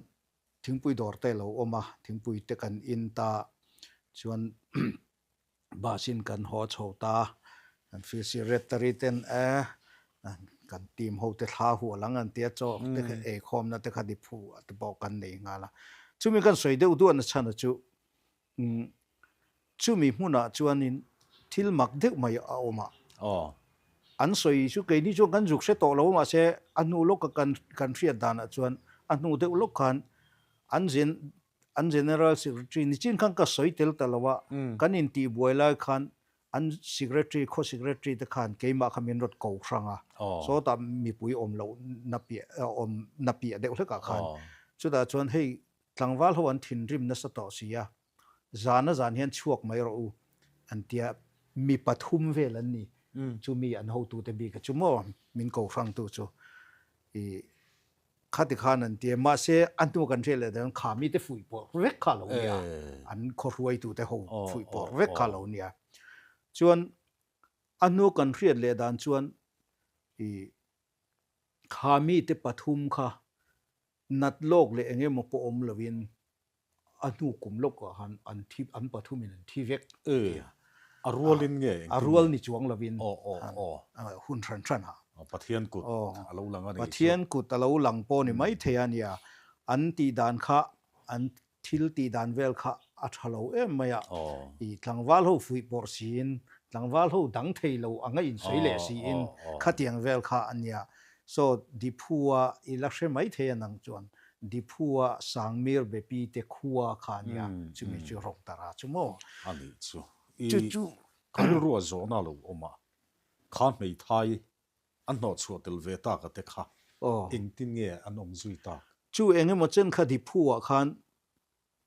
thingpui dawr te a lo awm a, thingpui te kan in ta. Chuan Bus in kan haw chho ta, kan field secretary ten e kan team ho te thla hual ang an tia chaw te kha ei khawmna te kha diphu te pawh kan nei nghal a. Chumi kan sawi deuh duahna chhan a chu chumi hmunah chuanin thil mak deuh mai a awm a. An sawi chu keini chuan kan zuk hre tawh lo mahse a hnu lawka kan kan hriat danah chuan a hnu deuh lawk khan an zin An General Secretary nichin khan ka sawi tel ta lo a, kan intihbuai lai khan an Secretary, khaw Secretary te khan keimah kha min rawt ko hrang a, sawtah mipui awm loh na piah awm na piah deuh hlekah khan. Chutah chuan hei tlangval ho an thinrim nasa tawh si a, zan a zan hian chhuak mai rawh u an tia, mi pathum vel an ni, chumi an hotute bik a chu maw min ko hrangtu chu i. Khati khan an ti a, mahse a hnu kan hriat leh dawn kha mite fuih pawh vek kha a lo nia, an khaw hruaitute ho fuih pawh vek kha a lo nia. Chuan a hnu kan hriat leh dan chuan i kha mite pathum kha nat lawk leh eng emaw pawh awm loin a hnu kum lawkah khan an thi an pathumin an thi vek ti a. A rualin nge engtin nge? A rual ni chuang loin hun hran hran ah. Pathian kut a lo lang a nih chu. Pathian kut a lo lang pawh ni maithei a nia. An tih dan kha an thil tih dan vel kha a tha lo em mai a. I tlangval ho fuih pawrh siin tlangval ho dang thei lo anga insawi leh siin khatiang vel kha a nia. Saw Diphua i la hre mai thei a nang chuan Diphua Sangmir Bepi te khua kha a nia, chumi chu Rawngtara chu maw? A nih chu. I ka rilru a zawhna lo awm a, kha hmeithai an hnawhchhuah tel ve tak a te kha engtin nge an awm zui tak? Chu eng emaw chen kha Diphua khan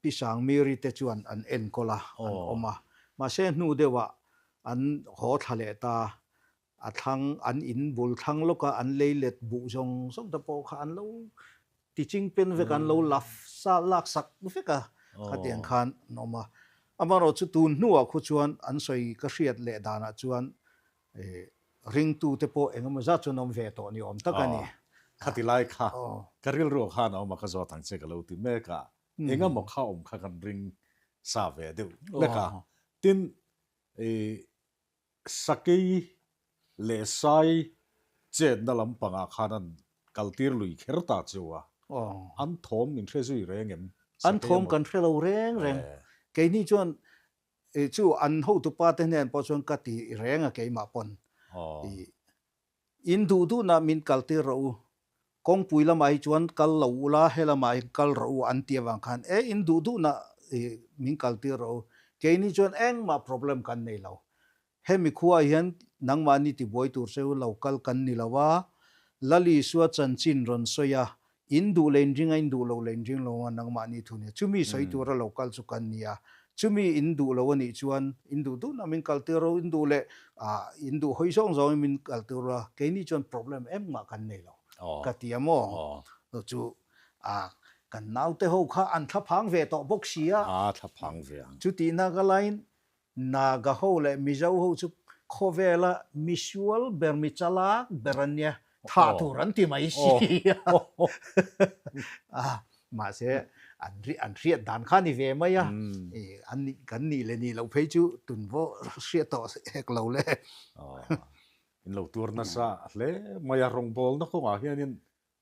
Pi Sangmiri te chuan an enkawl a, an awm a. Mahse hnu deuhah an haw thla leh ta, a thlang an in bul thlang lawka an lei let buh zawng zawng te pawh kha an lo ti ching pen vek a, an lo la sa lak sak vek a, khatiang khan an awm a. Amaherawh chu tun hnuah khu chuan an sawi ka hriat leh danah chuan ringtu te pawh eng emaw zat chuan awm ve tawh ni awm tak a ni. Khati lai kha ka rilru khan a awm a, ka zawt ang che ka lo ti mek a, eng emaw kha awm kha kan ring sa ve deuh lek a. Tin, Sakei leh Sai chetna lampangah khan an kaltir lui kher ta cheu a, an thawm min hre zui reng em? An thawm kan hre lo reng reng. Keini chuan chu an hotupa te hnen pawh chuan ka ti reng a keimah pawn. In duh duhna min kaltir rawh u, kawngpui lamah hi chuan kal lo ula, he lamah hian kal rawh u an ti avang khan e in duh duhna min kaltir rawh u, keini chuan engmah problem kan nei lo. Hemi khuaah hian nangmahni tibuai tur che u lo kal kan ni lo a, Lal Isua chanchin rawn sawi a, In duh leh in ring a, in duh lo leh in ring lo a, nangmahni thu nia. Chumi sawi tura lo kal chu kan ni a. Chumi in duh lo a nih chuan in duh duhna min kal tir ro, in duh leh in duh hawi zawng zawngin min kal tir ro a, keini chuan problem engmah kan nei lo ka ti a maw? Chu kan naute ho kha an thlaphang ve tawh bawk si a. A thlaphang ve ang. Chutihna ka laiin Naga ho leh Mizo ho chu khawvela misual ber, mi chalak ber an nia, thah tur an ti mai si a. Mahse, an an hriat dan kha ni ve mai a, an nih kan nih leh nih loh phei chu tun pawh hriat tawh hek lo le. In lo tuar nasa hle mai a, rawngbawlna kawngah hianin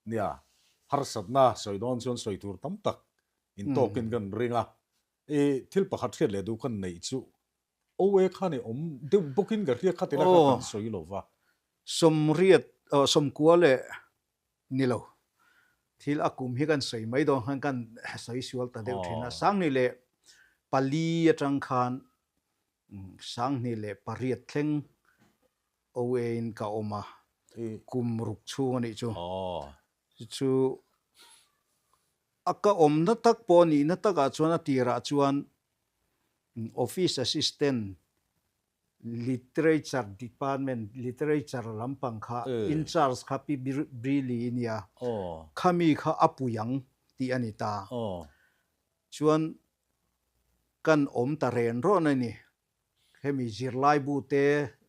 nia harsatna sawi dawn chuan sawi tur tam tak intawkin kan ring a, I thil pakhat hriat leh duh kan neih chu OA khan i awm deuh bawkin ka hria kha ti lai kha kan sawi lo va. Sawmriat aw sawmkua leh ni lo. Thil a kum hi kan sawi mai dawn khan kan sawi sual ta deuh thin a. Sanghnih leh pali atang khan 28 thleng OA in ka awm a, kum ruk chhung a nih chu. Chu A ka awmna tak pawh nihna takah chuan a tirah chuan Office Assistant, Literature Department, Literature lampang kha in charge kha Pi Brili i nia, khami kha a pui ang tih a ni ta. Chuan kan awm ta ren rawn a ni. Hemi zirlaibu te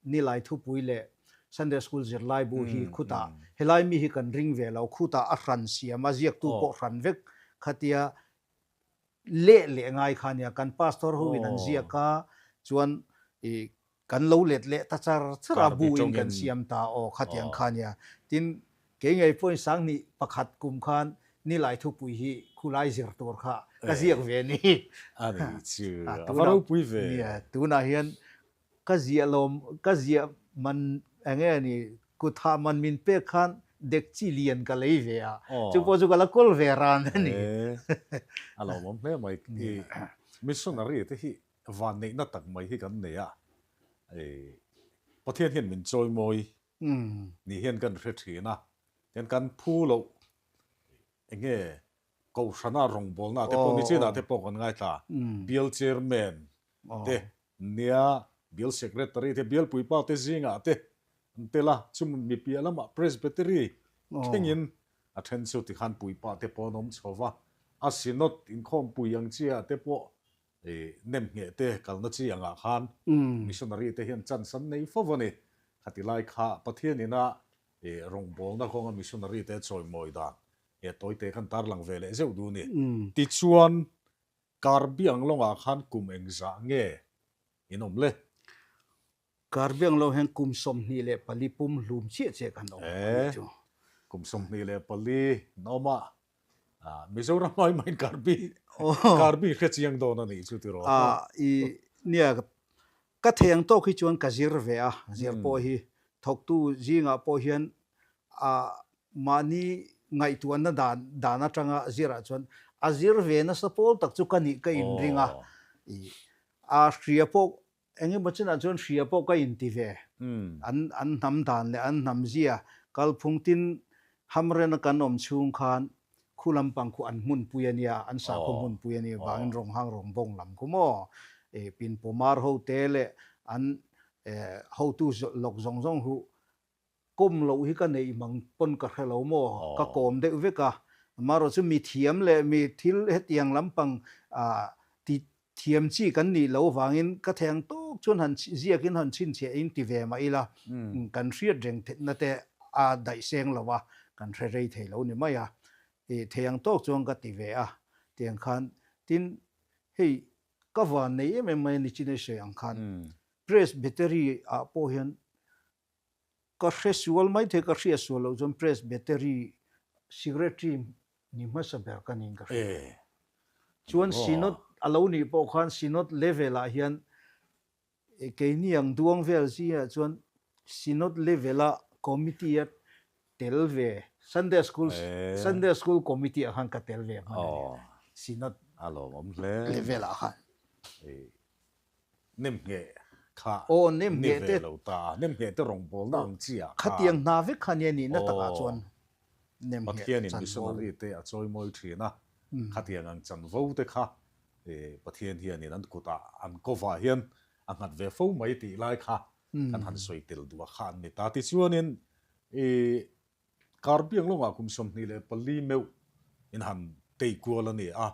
Nilai thupui leh Sunday School zirlaibu hi khutah helai mi hi kan ring ve lo, khutah a hran siam a, ziaktu pawh hran vek khatia leh leh ngai kha nia, kan pastor ho in an ziak a, chuan i kan lo let leh ta char char a, bu in kan siam ta aw khatiang kha nia. Tin, Kei ngei pawhin 2001 kum khan Nilai thupui hi khulai zir tur kha ka ziak ve ni. A ni chu, a va ropui ve. Nia, tunah hian ka ziah lawm, ka ziah man eng nge ni, kut hah man min pek khan dekchi lian ka lei ve a, chu pawh chu ka la kawl ve ran a ni. A lawmawm hle mai. Missionary te hi vanneihna tak mai hi kan nei a, Pathian hian min chawimawi Ni hian kan hre thin a, tian kan phu loh eng nge Kohhrana rawngbawlna te pawh nichinah te pawh kan ngaithla, Bial Chairman te nia, Bial Secretary te, Bial Puipa te zingah te an tel a, chumi mi piah lamah Presbytery thlengin A then chu tikhan puipa te pawh an awm chho va, a Synod inkhawmpui ang chiah te pawh nem ngheh te kalna chi angah khan missionary te hian chance an nei fo a ni. Khati lai kha Pathian ina rawngbawlna kawnga missionary te chawimawi dan tawite khan tarlang ve leh zeuh duh a ni. Tichuan Karbiang lawngah khan kum engzah nge in awm le? Karbiang lawng hian kum 24 pum hlum chiah chiah kan awm a nih chu. Kum 24 in awm a, Mizoram ai mahin Karbi, Karbi hre chiang dawn a nih chu tiraw? I nia, ka thei ang tawk hi chuan ka zir ve a, zir pawh hi thawktu zingah pawh hian mahni ngaihtuahna dan dan atanga zirah chuan a zir ve nasa pawl tak chu ka nih ka inring a, a hria pawh eng emaw chinah chuan hria pawh ka inti ve. An an hnam dan leh an hnam zia kalphung tin hamrena kan awm chhung khan khu lampang khu an hmunpui a nia, an sakhaw hmunpui a nia vangin rawnghang rawngbawng lam khu maw pinpawmar ho te leh an hotu lawk zawng zawng hu Kawm loh hi ka neih mang pawn ka hre lo maw? Ka kawm deuh vek a. Amaherawh chu mi thiam leh mi thil hetiang lampang ti thiam chi kan nih loh vangin ka thei ang tawk chuan han ziakin han chhinchhiahin ti ve mah ila kan hriat reng theihna te a daih seng lo a, kan hre rei thei lo ni mai a. Thei ang tawk chuan ka ti ve a. Tiang khan tin hei ka van nei em em mai a ni chin ei sawi ang khan Presbytery ah pawh hian Ka hre sual mai thei, ka hria sual loh chuan Presbytery Secretary ni hmasa ber ka niin ka hria. Chuan Synod a lo nih pawh khan Synod level ah hian keini ang duang vel zingah chuan Synod level a committee a tel ve Sunday School Sunday School committee ah khan ka tel ve hman a ni Synod level ah khan. Nemngheh kha ni ve lo ta a, nemngheh te rawngbawlna ang chi ah khan. Khatiang hna vek kha nia nihna takah chuan nemngheh Pathianin missionary te a chawimawi thin a, khatiang ang chanvo te kha Pathian hianin an kutah an kovah hian a nghat ve fo mai tih lai kha kan han sawi tel duh a kha an ni ta. Tichuanin i Karbiang lawngah kum 24 meuh in han tei kual a ni a,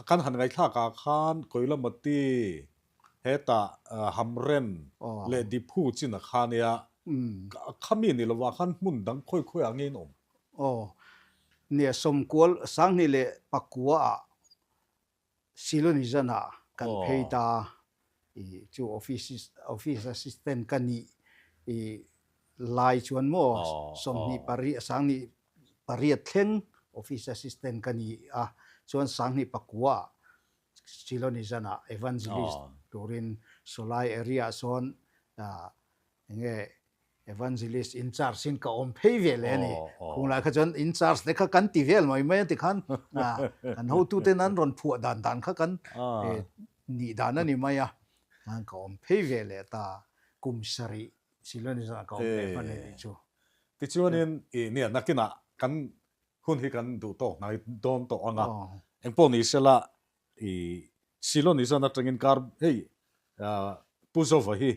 Kan han ngaihthlak ah khan Koilamati hetah Hamren leh Diphu chin a kha nia, khami ni lovah khan hmun dang khawi khawi ah nge in awm? Aw, nia sawmkual 2009 ah Silonizan ah kan phei ta i chu office office assistant ka nih i lai chuan maw 28 28 thleng office assistant ka ni a, chuan 29 Silonizan ah evangelist turin sawlai area ah sawn eng nge Evangelist in charge in ka awm phei ve leh a ni. Khung lai kha chuan in charge te kha kan ti vel mai mai a ti khan kan hotuten an rawn phuah dan dan kha kan nih dan a ni mai a. Khan ka awm phei ve leh ta kum sarih Silonizan ah ka awm leh hman a nih chu. Tichuanin i nia nakinah kan hun hi kan duh tawk hnai dawn tawh ang a. Engpawh ni sela i Silonizan atangin kar hei Pu Zova hi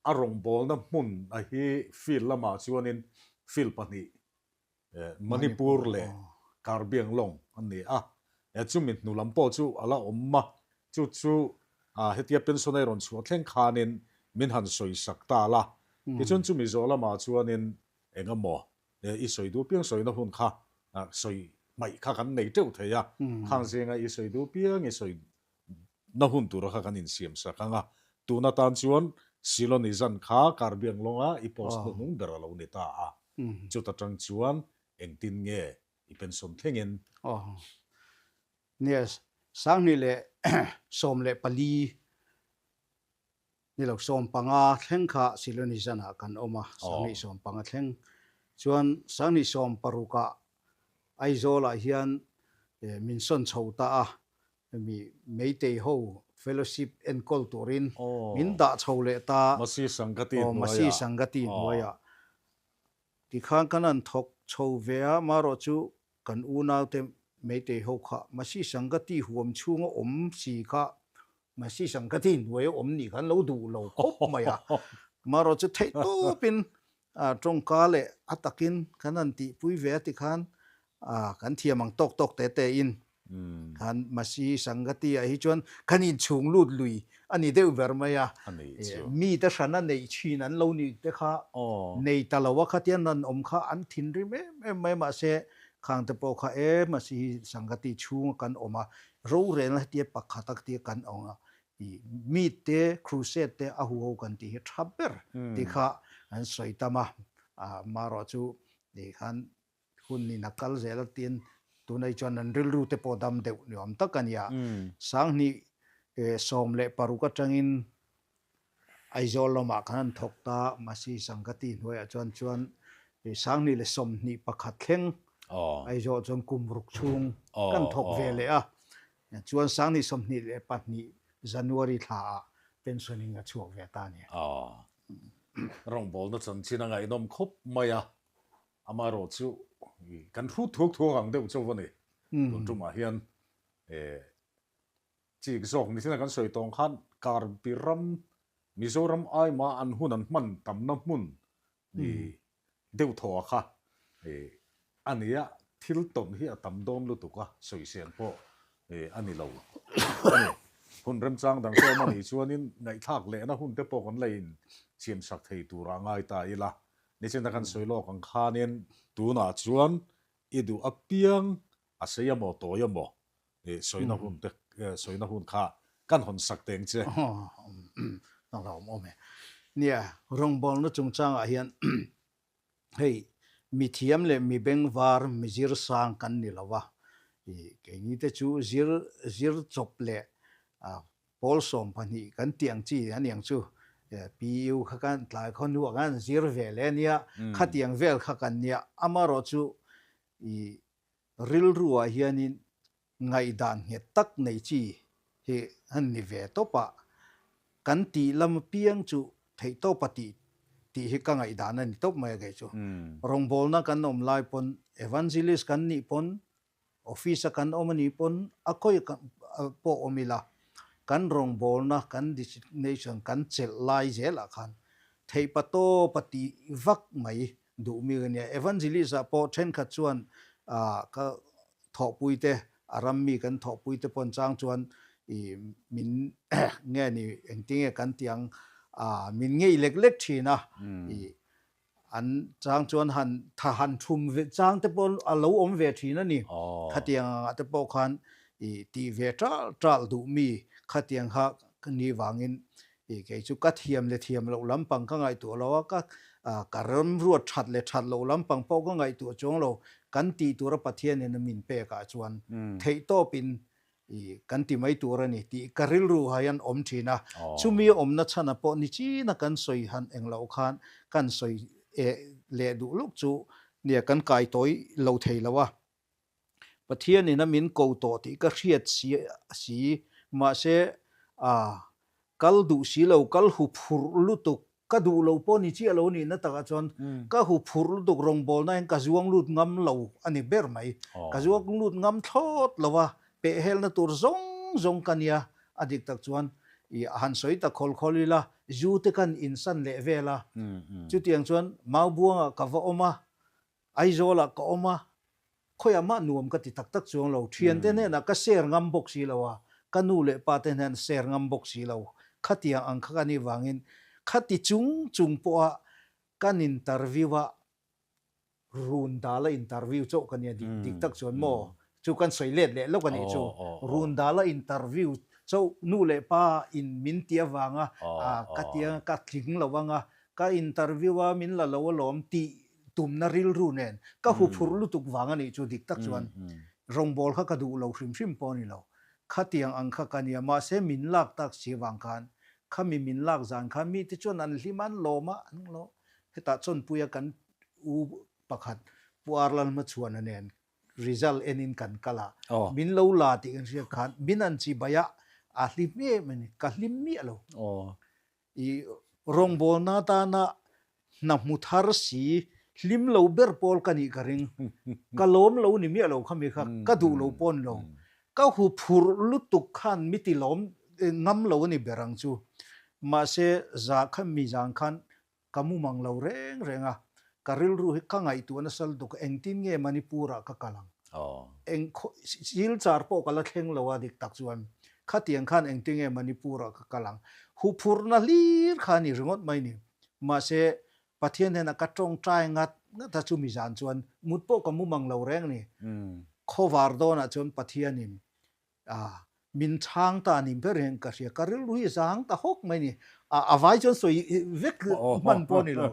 A rawngbawlna hmun a hi field lamah chuanin field pahnih Manipur leh Karbianglong an ni a, chumi hnu lam pawh chu a la awm a, chu chu hetia pension a rawn chhuah thleng khanin min han sawi sak ta la, tichuan chumi zawh lamah chuanin eng emaw i sawi duh piang sawina hun kha sawi hmaih kha kan nei teuh thei a, khang zinga i sawi duh piang i sawi Na hun tura kha kan insiam sak ang a, tun atan chuan Siloni zan kha Karbiang lawnga i post hnuhnung ber a lo ni ta a, chuta tang chuan engtin nge i pension thlengin? Aw. Nia, 2014 ni lo 15 thleng kha Siloni zanah kan awm a, 2015 thleng chuan 2016 ah Aizawlah hian min sawn chho ta a, Hemi Meitei ho fellowship enkawl turin min dah chho leh ta. Masi Sangati hnuaiah. Aw, Masi Sangati hnuaiah. Tikhan kan han thawk chho ve a, marawh chu kan unaute Meitei ho kha Masi Sangati huam chhunga awm si kha Masi Sangati hnuaia awm nih kha an lo duh lo khawp mai a. Marawh chu theihtawpin. Tawngka leh a takin kan han tihpui ve a tikhan kan thiam ang tawk tawk te te in khan Masi Sangati ah hi chuan kan inchhung lut lui a ni deuh ber mai a. Mi te hran a neih thin an lo nih te kha nei ta lo a khatian an awm kha an thinrim em em mai mahse khang te pawh kha e Masi Sangati chhunga kan awm a rorelna hetia pakhat a tia kan awm a I meet te crusade te a huho kan tih hi tha ber tih kha an sawi tam a, amaherawh chu ti khan hun in a kal zel a tin tunah hi chuan an rilru te pawh dam deuh ni awm tak a nia. 2016 atangin Aizawl lamah khan an thawk ta Masi Sangati hnuaiah chuan chuan 2021 thleng Aizawl chuan kum ruk chhung kan thawk ve leh a. Chuan 2022 January thla ah pension in a chhuak ve ta a ni. Rawngbawlna chanchin a ngaihnawm khawp mai a, amaherawh chu kan hrut thuak thuak ang deuh chauh a ni. Tun tumah hian chik zawk ni thina kan sawi tawng khan Karbi ram, Mizoram aima an hun an hman tamna hmun deuh thaw a kha a ni a, thil tawn hi a tam dawn lutuk a, sawisel pawh a ni lo a ni. Hun remchang dang te awm a nih chuanin ngaihthlak lehna hun te pawh kan la insiamsak thei turah ngai ta ila. Nichina kan sawi lawk ang khanin tunah chuan i duh apiang a sei amaw tawi amaw sawina hun te sawina hun kha kan hawn sak teng che. Ka hlauhawm awm e. Nia, rawngbawlna chungchangah hian hei mi thiam leh mi bengvar, mi zir sang kan ni lo va, keini te chu zir zir chawp leh pawl 12 kan tih ang chi a niang chu PU kha kan tlai khaw hnuah khan zir ve leh a nia, khatiang vel kha kan nia, amaherawh chu i Rilruah hianin ngaihdan nghet tak nei chi hi an ni ve tawp a, kan tih lam apiang chu theihtawpa tih tih hi ka ngaihdan a ni tawp mai a kei chu. Rawngbawlna kan awm lai pawn, evangelist kan nih pawn, office a kan awm a nih pawn a khawi pawh awm ila, kan rawngbawlna, kan designation kan chelh lai zelah khan theihpatawpa tih vak mai duh mi ka nia. Evangelist ah pawh thenkhat chuan ka thawhpui te, a ram mi kan thawhpui te pawn chang chuan i min nge ni engtinge kan tih ang min ngei lek lek thin a, i an chang chuan han tha han thum ve chang te pawh a lo awm ve thin a ni. Khatiang angah te pawh khan i tih ve tal tal duh mi khatiang kha ka nih vangin I kei chu ka thiam leh thiam loh lampang ka ngaihtuah lo a, ka ka remruat that leh that loh lampang pawh ka ngaihtuah chuang lo. Kan tih tura Pathianin a min pek ah chuan theihtawpin i kan ti mai tur a ni tih ka rilru ah hian awm thin a. Chumi awmna chhan ah pawh ni china kan sawi han eng loh khan kan sawi leh duh luk chu nia kan kai tawi lo thei lo a. Pathianin a min ko tawh tih ka hriat si si, mahse a kal duh si lo, kal hu phurh lutuk, ka duh lo pawh ni chiah lo nihna takah chuan ka hu phurh lutuk rawngbawlna hian ka zuang lut ngam lo a ni ber mai. Ka zuang lut ngam thlawt lo a, pehhelna tur zawng zawng ka nia, a dik tak chuan i han sawi ta khawl khawl ila, zu te kan insan leh vel a, chutiang chuan Maubuangah ka va awm a, Aizawlah ka awm a, khawiah mah nuam ka ti tak tak chuang lo. Thiante hnenah ka share ngam bawk si lo a, ka nu leh pa te hnenah share ngam bawk si lo. Khatiang ang kha ka nih vangin khati chung chung pawha kan interview a, run dala interview chauh ka nia dik dik tak chuan maw chu kan sawi let leh lawk a nih chu. Run dala interview chauh nu leh pa in min ti avanga ka tia ka tling lo anga ka interview a min la lo alawm tih tumna rilru nen ka huphurh lutuk vang a nih chu dik tak chuan rawngbâwl kha ka duh lo hrim hrim pawh a ni lo. Khatiang ang kha ka nia, mahse min lak tak si avang khan khami min lak zan khan mite chuan an hlim a, an lawm a, an lawm. Hetah chawnpuia kan u pakhat Pu Arlalhmachhuana nen result enin kan kal a, min lo la tih kan hriat khan min an chibai a, a hlim em a ni, ka hlim miah lo. I rawngbawlna atana hna hmu thar si hlim lo ber pawl ka nih ka ring. Ka lawm lo ni miah lo khami kha, ka duh lo pawh ni lo. Ka hu phurh lutuk khan mi ti lawm ngam lo a ni ber ang chu. Mahse za kha mi zan khan ka mu mang lo reng reng a. Ka rilru hi ka ngaihtuah nasa lutuk a, engtin nge Manipur ah ka kal ang? Eng khaw, Silchar pawh ka la thleng lo a dik tak chuan. Khatiang khan engtin nge Manipur ah ka kal ang? Huphurhna hlir kha a ni ringawt mai ni. Mahse, Pathian hnenah ka tawngtai ngat ngat a chumi zan chuan mut pawh ka mu mang lo reng a ni. Khawvar dawnah chuan Pathianin a min chhang ta ni ber hian ka hria. Ka rilru hi zang ta hawk mai ni. A a vai chuan sawi vek hman pawh a ni lo.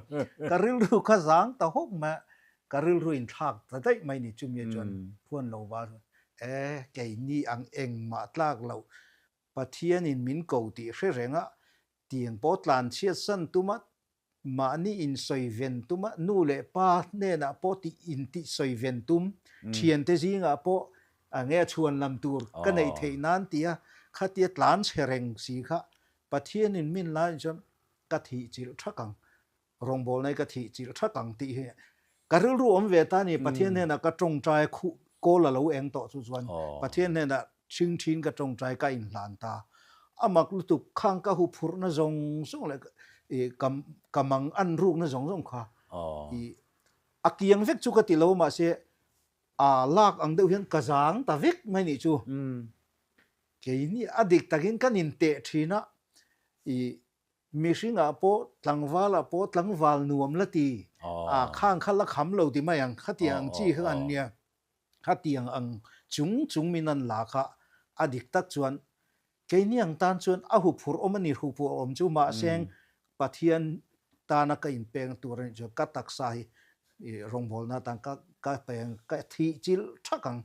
Ka rilru kha zang ta hawk mai a, ka rilru inthlak ta daih mai ni chumi chuan phuan lo va e keini ang engmah tlak loh Pathianin min ko tih hre reng a, tiang pawh tlanchhiat san tuma Mahni insawi ven tum a, nu leh pa hnenah pawh tih intih sawi ven tum, thiante zingah pawh a nge a chhuan lam tur ka neih theih nan tia khatia tlan chhe reng si kha Pathianin min laiin chuan ka thih chilh thak ang, rawngbawlna hi ka thih chilh thak ang tih hi ka rilru awm ve ta a ni. Pathian hnenah ka tawngtai khuh kawl a lo eng tawh chu chuan Pathian hnenah Chhing thin ka tawngtai ka inhlan ta. A mak lutuk khang ka hu phurhna zawng zawng leh i ka ka mang an rukna zawng zawng kha i a kiang vek chu ka ti lo mahse a lak ang deuh hian ka zang ta vek mai nih chu. Keini a dik takin kan inteh thin a i mihringah pawh tlangvalah pawh tlangval nuam la ti a khang kha la kham lo ti mai ang khatiang ang chi kha an nia. Khatiang ang chung chung min an la kha a dik tak chuan keini ang tan chuan a huphurh awm a ni, huphurh awm chu mahseng Pathian tana ka inpeng tur a nih chuan ka taksa hi rawngbawlna atan ka ka peng ka thih chilh thak ang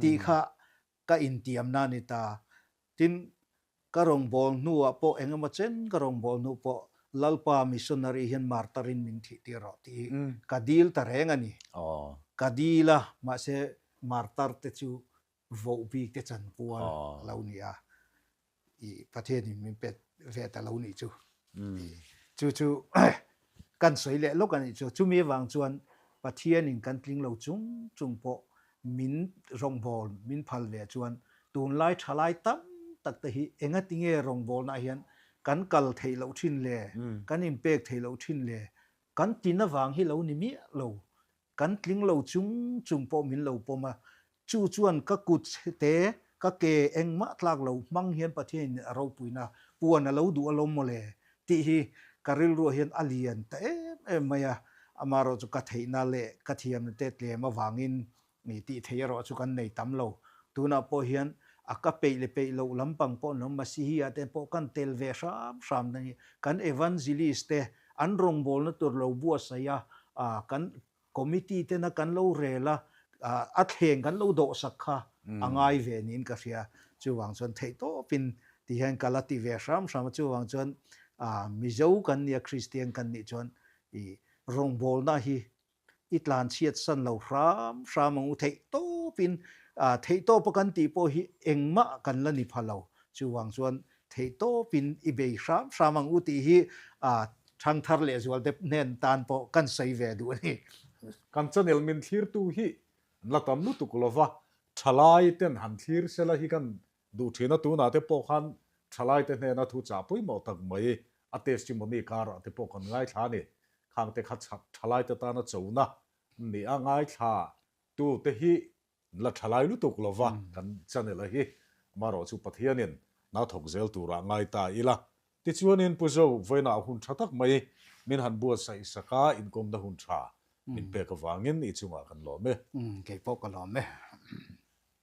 tih kha ka intiamna a ni ta. Tin, ka rawngbâwl hnuah pawh eng emaw chen ka rawngbâwl hnu pawh Lalpa missionary hian martarin min thih tir rawh tih hi ka dil ta reng a ni. Ka dil a, mahse martar te chu voh bik te chanpual a lo ni a, i Pathianin min pet ve ta lo nih chu. Chu chu kan sawi leh lawk a nih chu. Chumi avang chuan Pathianin kan tling lo chung chung pawh min rawngbâwl min phal ve chuan tunlai thalai tam tak te hi engatinge rawngbâwlnaah hian kan kal theih loh thin le, kan inpek theih loh thin le, kan tin avang hi lo ni miah lo. Kan tling lo chung chung pawh min lo pawm a, chu chuan ka kut te, ka ke engmah tlak lo hmang hian Pathianin a ropuina puan a lo duh alawm mawle tih hi ka rilruah hian a lian ta em em mai a, amaherawh chu ka theihna leh ka thiamna te tlem avangin tih theih erawh chu kan nei tam lo. Tunah pawh hian a ka peih leh peih loh lampang pawh an awm, Masihi-ah te pawh kan tel ve hram hram na ni. Kan evangelist te an rawngbawlna tur lo buatsaih a, kan committee tena kan lo rel a, a thleng kan lo dawhsak kha a ngai ve niin ka hria. Chuvang chuan theihtawpin ti hian ka la ti ve hram hram a, chuvang chuan Mizo kan nia Kristian kan nih chuan i rawngbawlna hi I tlan chhiat san lo hram hram ang u theih tawpin theih tawpa kan tih pawh hi engmah kan la ni pha lo. Chuvang chuan theih tawpin i bei hram hram ang u tih hi thangthar leh zualte hnen tan pawh kan sawi ve duh a ni. Kan channel min thlirtu hi an la tam lutuk lova, thalai ten han thlir sela hi kan duh thin a, tunah te pawh khan thalai te hnena thu chah pawimawh tak mai a testimony karah te pawh kan ngaithla a ni. Khang te kha thalai te tana chona ni a ngaithla tu te hi la thalai lutuk lova kan channel a hi amaherawh chu Pathianin na thawk zel turah ngai ta ila. Tichuanin Pu Zo vawiinah hun tha tak mai min han buatsaih sak a, inkawmna hun tha min pek avangin i chungah kan lawm e. Kei pawh ka lawm e.